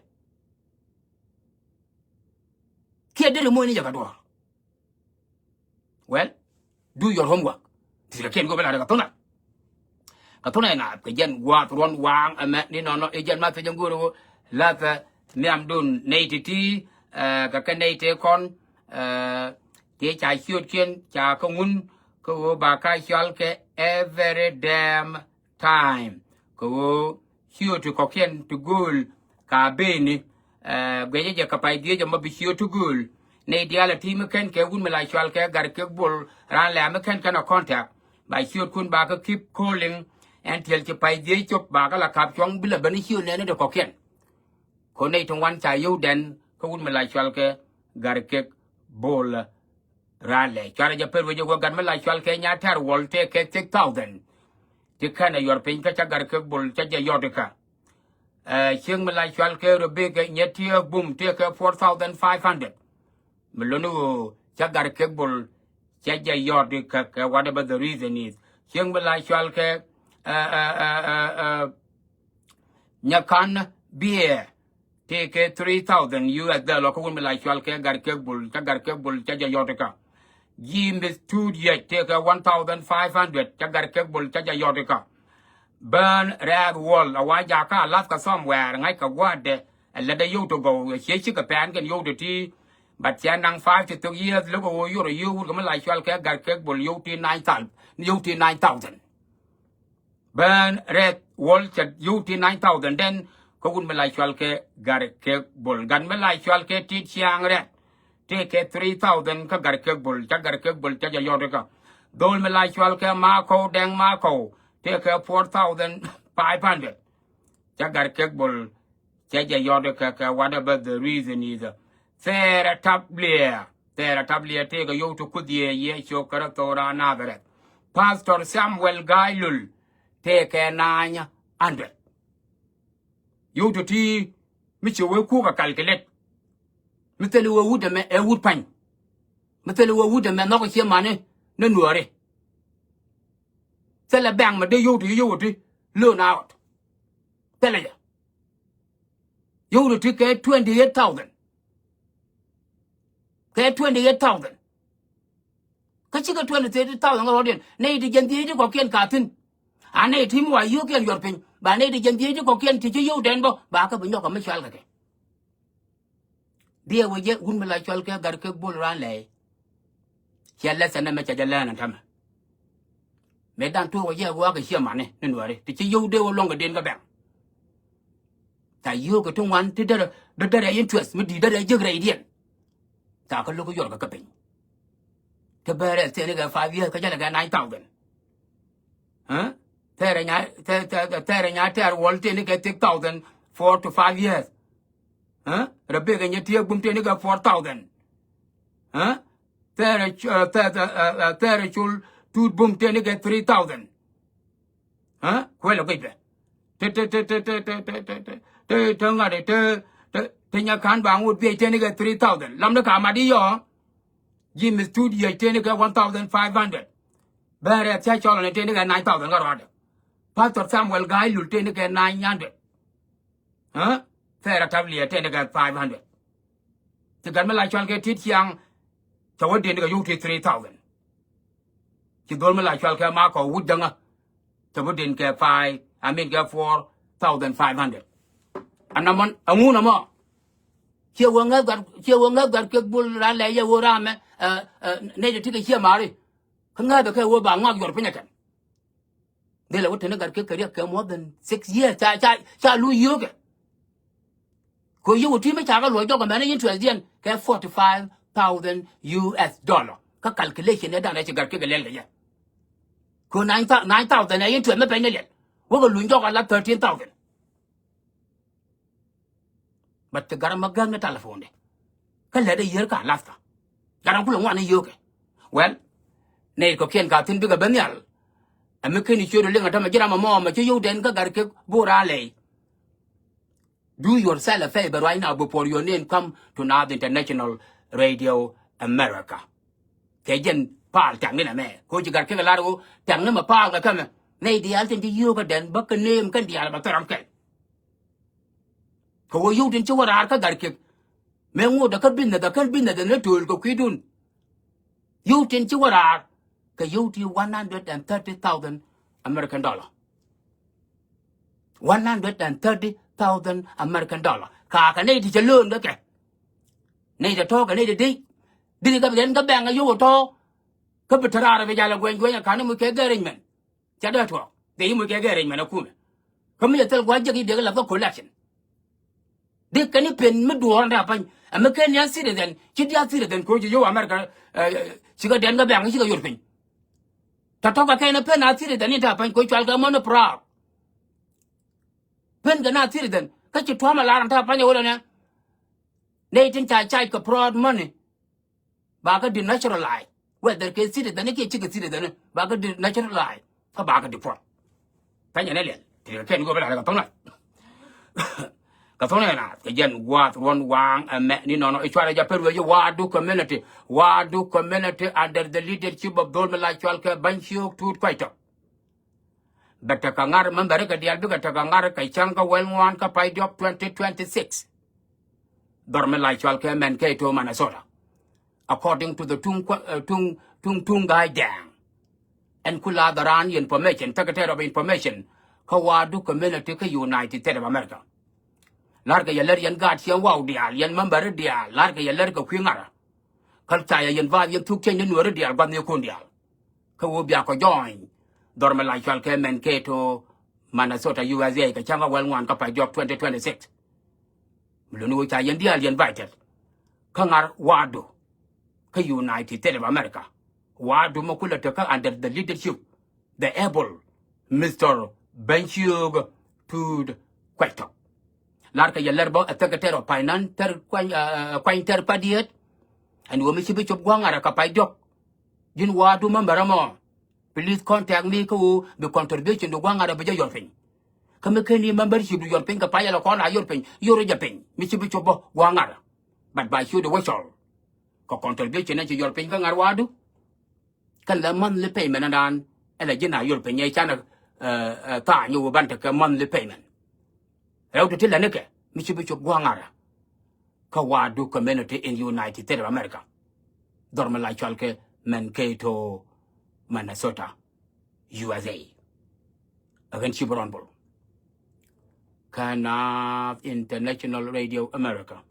Kiɛ deri moc ni jɛ kɛ duɔ̱ɔ̱r. Well, do your homework. Ti kɛ kiɛn go̱o̱p ɛ lar kɛ thunɛ. Kɛ thunɛ na kɛ jɛn gua̱a̱th ruɔ̱n waaŋ ɛmɛ ni nɔnɔ i̱ jɛn ma thiec jɛn go̱o̱r ɣöö lathɛ nhiamdun nɛy ti̱ti̱, eh, kɛ kɛ nɛy tëë kɔn, eh, tëë ca ciötkiɛn ca kä ŋun kä ɣöö ba ka cɔal kɛ every damn time. Kɛ ɣöö ciöt ti kɔ̱kiɛn ti gööl ka beni, eh, guɛcä jɛ kɛ pay dhiec ɛmɔ bi ciöt ti gööl. Nɛy diaal a ti mi kɛn kɛ wut mi la cɔal kɛ Gat Kek Bol raan lɛ mi kɛn kɛn a contact. Ba ciötkun ba kä keep calling. Ɛn tiɛl ci pay dhiec cop ba kä la kap cuɔ̱ŋ bi la ben ciöt nɛɛni ti kɔ̱kiɛn. Kɛ nɛy ti ŋuan ca yio̱w dɛn kä wut mi la cɔal kɛ Gat Kek Bol raan lɛ. Cuarɛ jɛ per wecɛ wä gat mi la cɔal kɛ Nya̱a̱ Tɛ̈r Wuɔl tëëkɛ six thousand. Ti kɛn ɛ yuɔr piny kä ca Gat Kek Bol ca jɛ yɔt ikä. Eh, cieŋ mi la cɔal kɛ Rubik Nya̱tiek Bum tëëkɛ four thousand five hundred. Mi loni ɣöö ca Gat Kek Bol ca jɛ yɔt ikä kɛ whatever the reason is. Cieŋ mi la cɔal kɛ, eh, eh, eh, eh, eh, Nyakan Biɛ tëëkɛ three thousand U S dollar kä wut mi la cɔal kɛ Gat Kek Bol, ca Gat Kek Bol ca jɛ yɔt ikä. James Tut Yec tëëkɛ one thousand five hundred, ca Gat Kek Bol ca jɛ yɔt ikä. Bään Rɛɛth Wuɔl a wa jakä Alaska somewhere, ŋa̱ckɛ gua̱a̱thdɛ, ɛ lätdɛ yio̱w ti gɔw, ɛ ciec cikɛ pɛn kɛn yio̱w ti ti, but cɛ naŋ five ti thok years, lo̱kɛ ɣöö yor ɛ yio̱w wut kɛ mi la cɔal kɛ Gat Kek Bol yio̱w ti nine thousand, yio̱w ti nine thousand. Bään Rɛɛth Wuɔl cɛ yio̱w ti nine thousand den kä wut mi la cɔal kɛ Gat Kek Bol. Gat mi la cɔal kɛ Tit Ciaŋ Rɛɛth tëëkɛ three thousand kä Gat Kek Bol, ca Gat Kek Bol ca jɛ yɔt ikä. Dhol mi la cɔal kɛ Makɔw Dɛŋ Makɔw tëëkɛ four thousand five hundred. Ca Gat Kek Bol ca jɛ yɔt ikä kɛ whatever the reason is. Thɛɛrɛ Tap Liɛɛr, Thɛɛrɛ Tap Liɛɛr tëëkɛ yio̱w ti Kuoth Yecu Kritho raan Nadharɛth. Pastor Samuel Ga̱a̱c Lul tëëkɛ nine hundred. Yio̱w ti ti mi ci wee kuk a calculate. Mi thil wee wut ɛmɛ ɛ wut pa̱ny. Mi thil wee wut ɛmɛ nhɔk cie mani ni nuɔɔri. Thilɛ bank mi dee yio̱w ti yio̱w ti loan out. Thilɛ jɛ. Yio̱w ti kɛ twenty eight thousand. Kɛ twenty eight thousand. Kä cikɛ twenty thirty thousand kä rɔ̱diɛn. Nɛy ti jiɛn dhiec ti kɔ̱kiɛn ka thi̱n. A nɛy ti mi wa yio̱o̱kiɛn yuɔr piny. Ba nɛy ti jiɛn dhiec ti kɔ̱kiɛn ti ci yio̱w dɛn bä ba kä bi nyɔk kɛ mi cual kɛ kɛ. Diɛ wä jɛ wun mi la cual kɛ Gat Kek Bol raan lɛy. Ciɛ lesson ɛmɛ cɛ jɛ learn ɛn tämɛ. Mëë dan tuɔɔk wä jɛ gua̱a̱k kɛ ciɛ mani ni nuɔri ti ci yio̱w dee wä luɔ̱ŋ kɛ den kä bɛŋ. Ca yio̱o̱k kɛ ti ŋuan ti derɛ, derɛ interest mi di̱i̱t derɛ jek rɛydiɛn. Ca kä lo̱k yuɔr kɛ kä piny. Ti bɛrɛ thɛni kɛ five years kä jɛlɛ kɛ nine thousand. Huh? Thɛrɛ nya, thɛ, thɛ, thɛ, thɛrɛ nya tɛr wuɔl teni kɛ six thousand, four to five years. Huh? Rɛ bek ɛ nyɛ tiek bum teni kɛ four thousand. Huh? Thɛrɛ, uh, thɛ, thɛ, uh, uh, thɛrɛ cul tut bum teni kɛ three thousand. Huh? Kuɛlɛ guic bɛ. Te, te, te, te ŋa̱t te, te, te nya ka̱n ba ŋut biɛc teni kɛ three thousand. Lamni ka mat i̱ yɔ. James Tut Yec teni kɛ one thousand five hundred. Bɛrɛ thia cɔlɔ ni teni kɛ nine thousand kä ruadɛ. Pastor Samuel Ga̱a̱c Lul teni kɛ nine hundred. Huh? pɛr a tap liɛ tɛn kɛ five hundred. Ci gat mi la cual kɛ Tit Ciaŋ, cɛ wä den kɛ yuk ti three thousand. Ci dhol mi la cual kɛ Makɔ Wut Jäŋä, cɛ wä den kɛ five, I mean kɛ four thousand five hundred. Anamɔ ɛŋu nɔmɔ. Ciɛ wä ŋäth gat, ciɛ wä ŋäth gat kɛ bul ra lɛ yɛ wä ramɛ, ɛ, ɛ, nɛy ti ti kɛ ciɛ mari. Kä ŋäth kɛ wä ba ŋɔak yuɔr piny ɛ kɛn. Dhilɛ wä teni gat kɛ kɛ riɛk kɛ more than six years ca, ca, ca lu yio̱o̱kɛ. Kɛ yio̱o̱k ti mi ca kɛ luɔc jɔk ɛmɛn interest diɛn kɛ forty five thousand U S dollar. Kä calculation ɛ dan ɛ ci gat kɛ kɛ lɛl kɛ yɛ. Kɛ nine thou-, nine thousand ɛ interest mi pɛny ni lɛl. Wä kɛ luny jɔk ala thirteen thousand. But ti gat ɛmɔ gäk ni telephone dɛ. Kä lɛt ɛ yiër kä Alaska. Gat ɛmɔ kulɛ ŋuan i̱ yio̱o̱kɛ. Well, nɛy kɔ̱kiɛn ka thi̱n bikɛ ben nhial. Ɛ mi ken i̱ ciöt ɛ liŋ ɛ tämɛ ji̱ ram ɛmɔ mɛ ci yio̱w dɛn kä gat kɛ bo̱o̱r a lɛy. Do yourself a favor right now before your name come to Naath International Radio America. Kɛ jɛn paal tɛ̈kni nɛ mɛ. Koci gat kɛ kɛ lar ɣöö tɛ̈kni mɛ paal kɛ kɛmɛ. Nɛy diaal tin ci yio̱o̱k kä dɛn bä kɛ name kɛn diaal bɛ thil ram kɛl. Kɛ ɣöö yio̱w tin ci wä raar kä gat kɛ. Mëë ŋot ɛ kä business ɛ kä business ɛ ni to̱o̱l kɛ kui̱dun. Yio̱w tin ci wä raar kɛ yio̱w ti one hundred and thirty thousand American dollar. One hundred and thirty thousand American dollar. Ka kɛ nɛy ti cɛ loan kɛ kɛ. Nɛy tɛ tɔ̱ kɛ nɛy tɛ dec. Dec kɛ bi kɛn kä bɛŋ kɛ yio̱w tɔ̱. Kä bi te raar bi jal ɛ guɛny guɛny ɛ ka̱n ni muc kɛ gɛ arrangement. Ca dee tuɔɔk dee yi muc kɛ gɛ arrangement ɛ kumɛ. Kä mi cɛ thil gua̱c jek i̱ dee kɛ lath kä collection. Dee kɛn i̱ pen mi duɔɔr in te a pa̱ny. Ɛ mi ken ni a citizen ci diaal citizen koci yio̱w America, ɛ, cikɛ dɛn kɛ bɛŋ cikɛ yot piny. Tɔ̱tɔ̱ kɛ kɛn i̱ pen a citizen in te a pa̱ny koci cual kɛ mɔn i̱ proud. Pen kɛ na citizen kä ci tuɔ̱m a lar in te a pa̱ny ɛ wä lɛ nɛ. Nɛy tin ca cac kɛ proud money. Ba kɛ denaturalize. Whether kɛ citizen kiɛ cikɛ citizen, ba kɛ denaturalize. Kä ba kɛ deport. Pɛnyɛ ni liɛl ti kɛ kɛn go̱o̱p la kɛ thɔŋ na. Kɛ thɔŋ na kɛ jɛn gua̱a̱th ruɔ̱n waaŋ ɛmɛ ni nɔnɔ i̱ cuarɛ jɛ pɛr wee ji̱ Waadu community. Waadu community under the leadership of dhol mi la cual kɛ Bany Ciök Tuut Kuac Tɔk. Bɛ tekɛ ŋa̱r, mɛmbɛri kɛ diaal bikɛ tekɛ ŋa̱r kɛ cäŋ kä wäl ŋuan kä pay diɔ̱k twenty twenty-six. Dhɔr mi la cual kɛ Mankato, Minnesota. According to the Tuŋ, uh, Tuŋ, Tuŋ, Tuŋ Ga̱a̱c Dɛŋ. Ɛn ku la dhɔran information, Secretary of Information kä Waadu community kä United States of America. La̱rkɛ yɛ lär yɛn gaat ciɛŋ waw diaal, yɛn mɛmbɛri diaal, la̱rkɛ yɛ lär kɛ kui̱ ŋa̱rä. Kä ca yɛ yɛn va̱a̱th yɛn thuk cieŋ ni nuɔ̱ɔ̱ri diaal gua̱th ni kun diaal. Kä ɣöö bia kɔ join dhɔr mi la cual kɛ Mankato, Minnesota, U S A kɛ cäŋ kä wäl ŋuan kä pay diɔ̱k twenty twenty-six. Mi luni ɣöö ca yɛn diaal yɛn invited. Kä ŋa̱r Waadu kä United States of America. Waadu mi kulɛ tekä under the leadership the able Mister Bany Ciök Tuut Kuac Tɔk. La̱rkɛ yɛ lär bä ɛ Secretary of Finance thɛr kuany, uh, kuany thɛr padiet. Ɛn ɣöö mi ci bi cop gua̱a̱ŋ ŋa̱rä kɛ pay diɔ̱k. Ji̱n Waadu mɛmbɛr ɛmɔ. Please contact me kä ɣöö bi contribution du gua̱a̱ŋ ŋa̱rä bi jɛ yɔr piny. Kä mi ken i̱ membership du yɔr piny kɛ pay yɛl ɛ kɔn a yɔr piny, yɔr jɛ piny mi ci bi cop bä gua̱a̱ŋ ŋa̱rä. But ba ciöt i̱ wä cɔl kɛ contribution ɛn ci yɔr piny kä ŋa̱r Waadu. Kɛn lɛ monthly payment ɛn daan ɛn lɛ ji̱n a yɔr piny ɛ canɛ, uh, uh, tha̱a̱ny i̱ wä ban tekɛ monthly payment. Rɛw ti ti lɛ nikɛ mi ci bi cop gua̱a̱ŋ ŋa̱rä. Kä Waadu community in United States of America. Dhɔr mi la cual kɛ Mankato, Minnesota, U S A. Ɛ ɣän Cip Rɔn Bol kä Naath International Radio America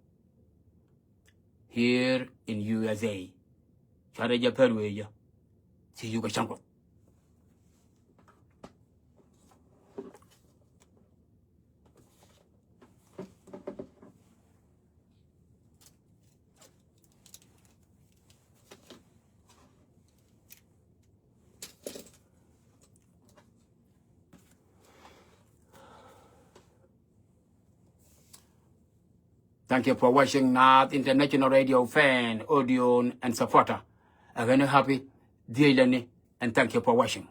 here in U S A. Cuarɛ jɛ pɛr wee jɛ. Ci yuk ɛ cäŋ Kuɔth. Thank you for watching Naath International Radio fan, audio and supporter. Ɛ ɣän Happy Dhiec Lɛni, and thank you for watching.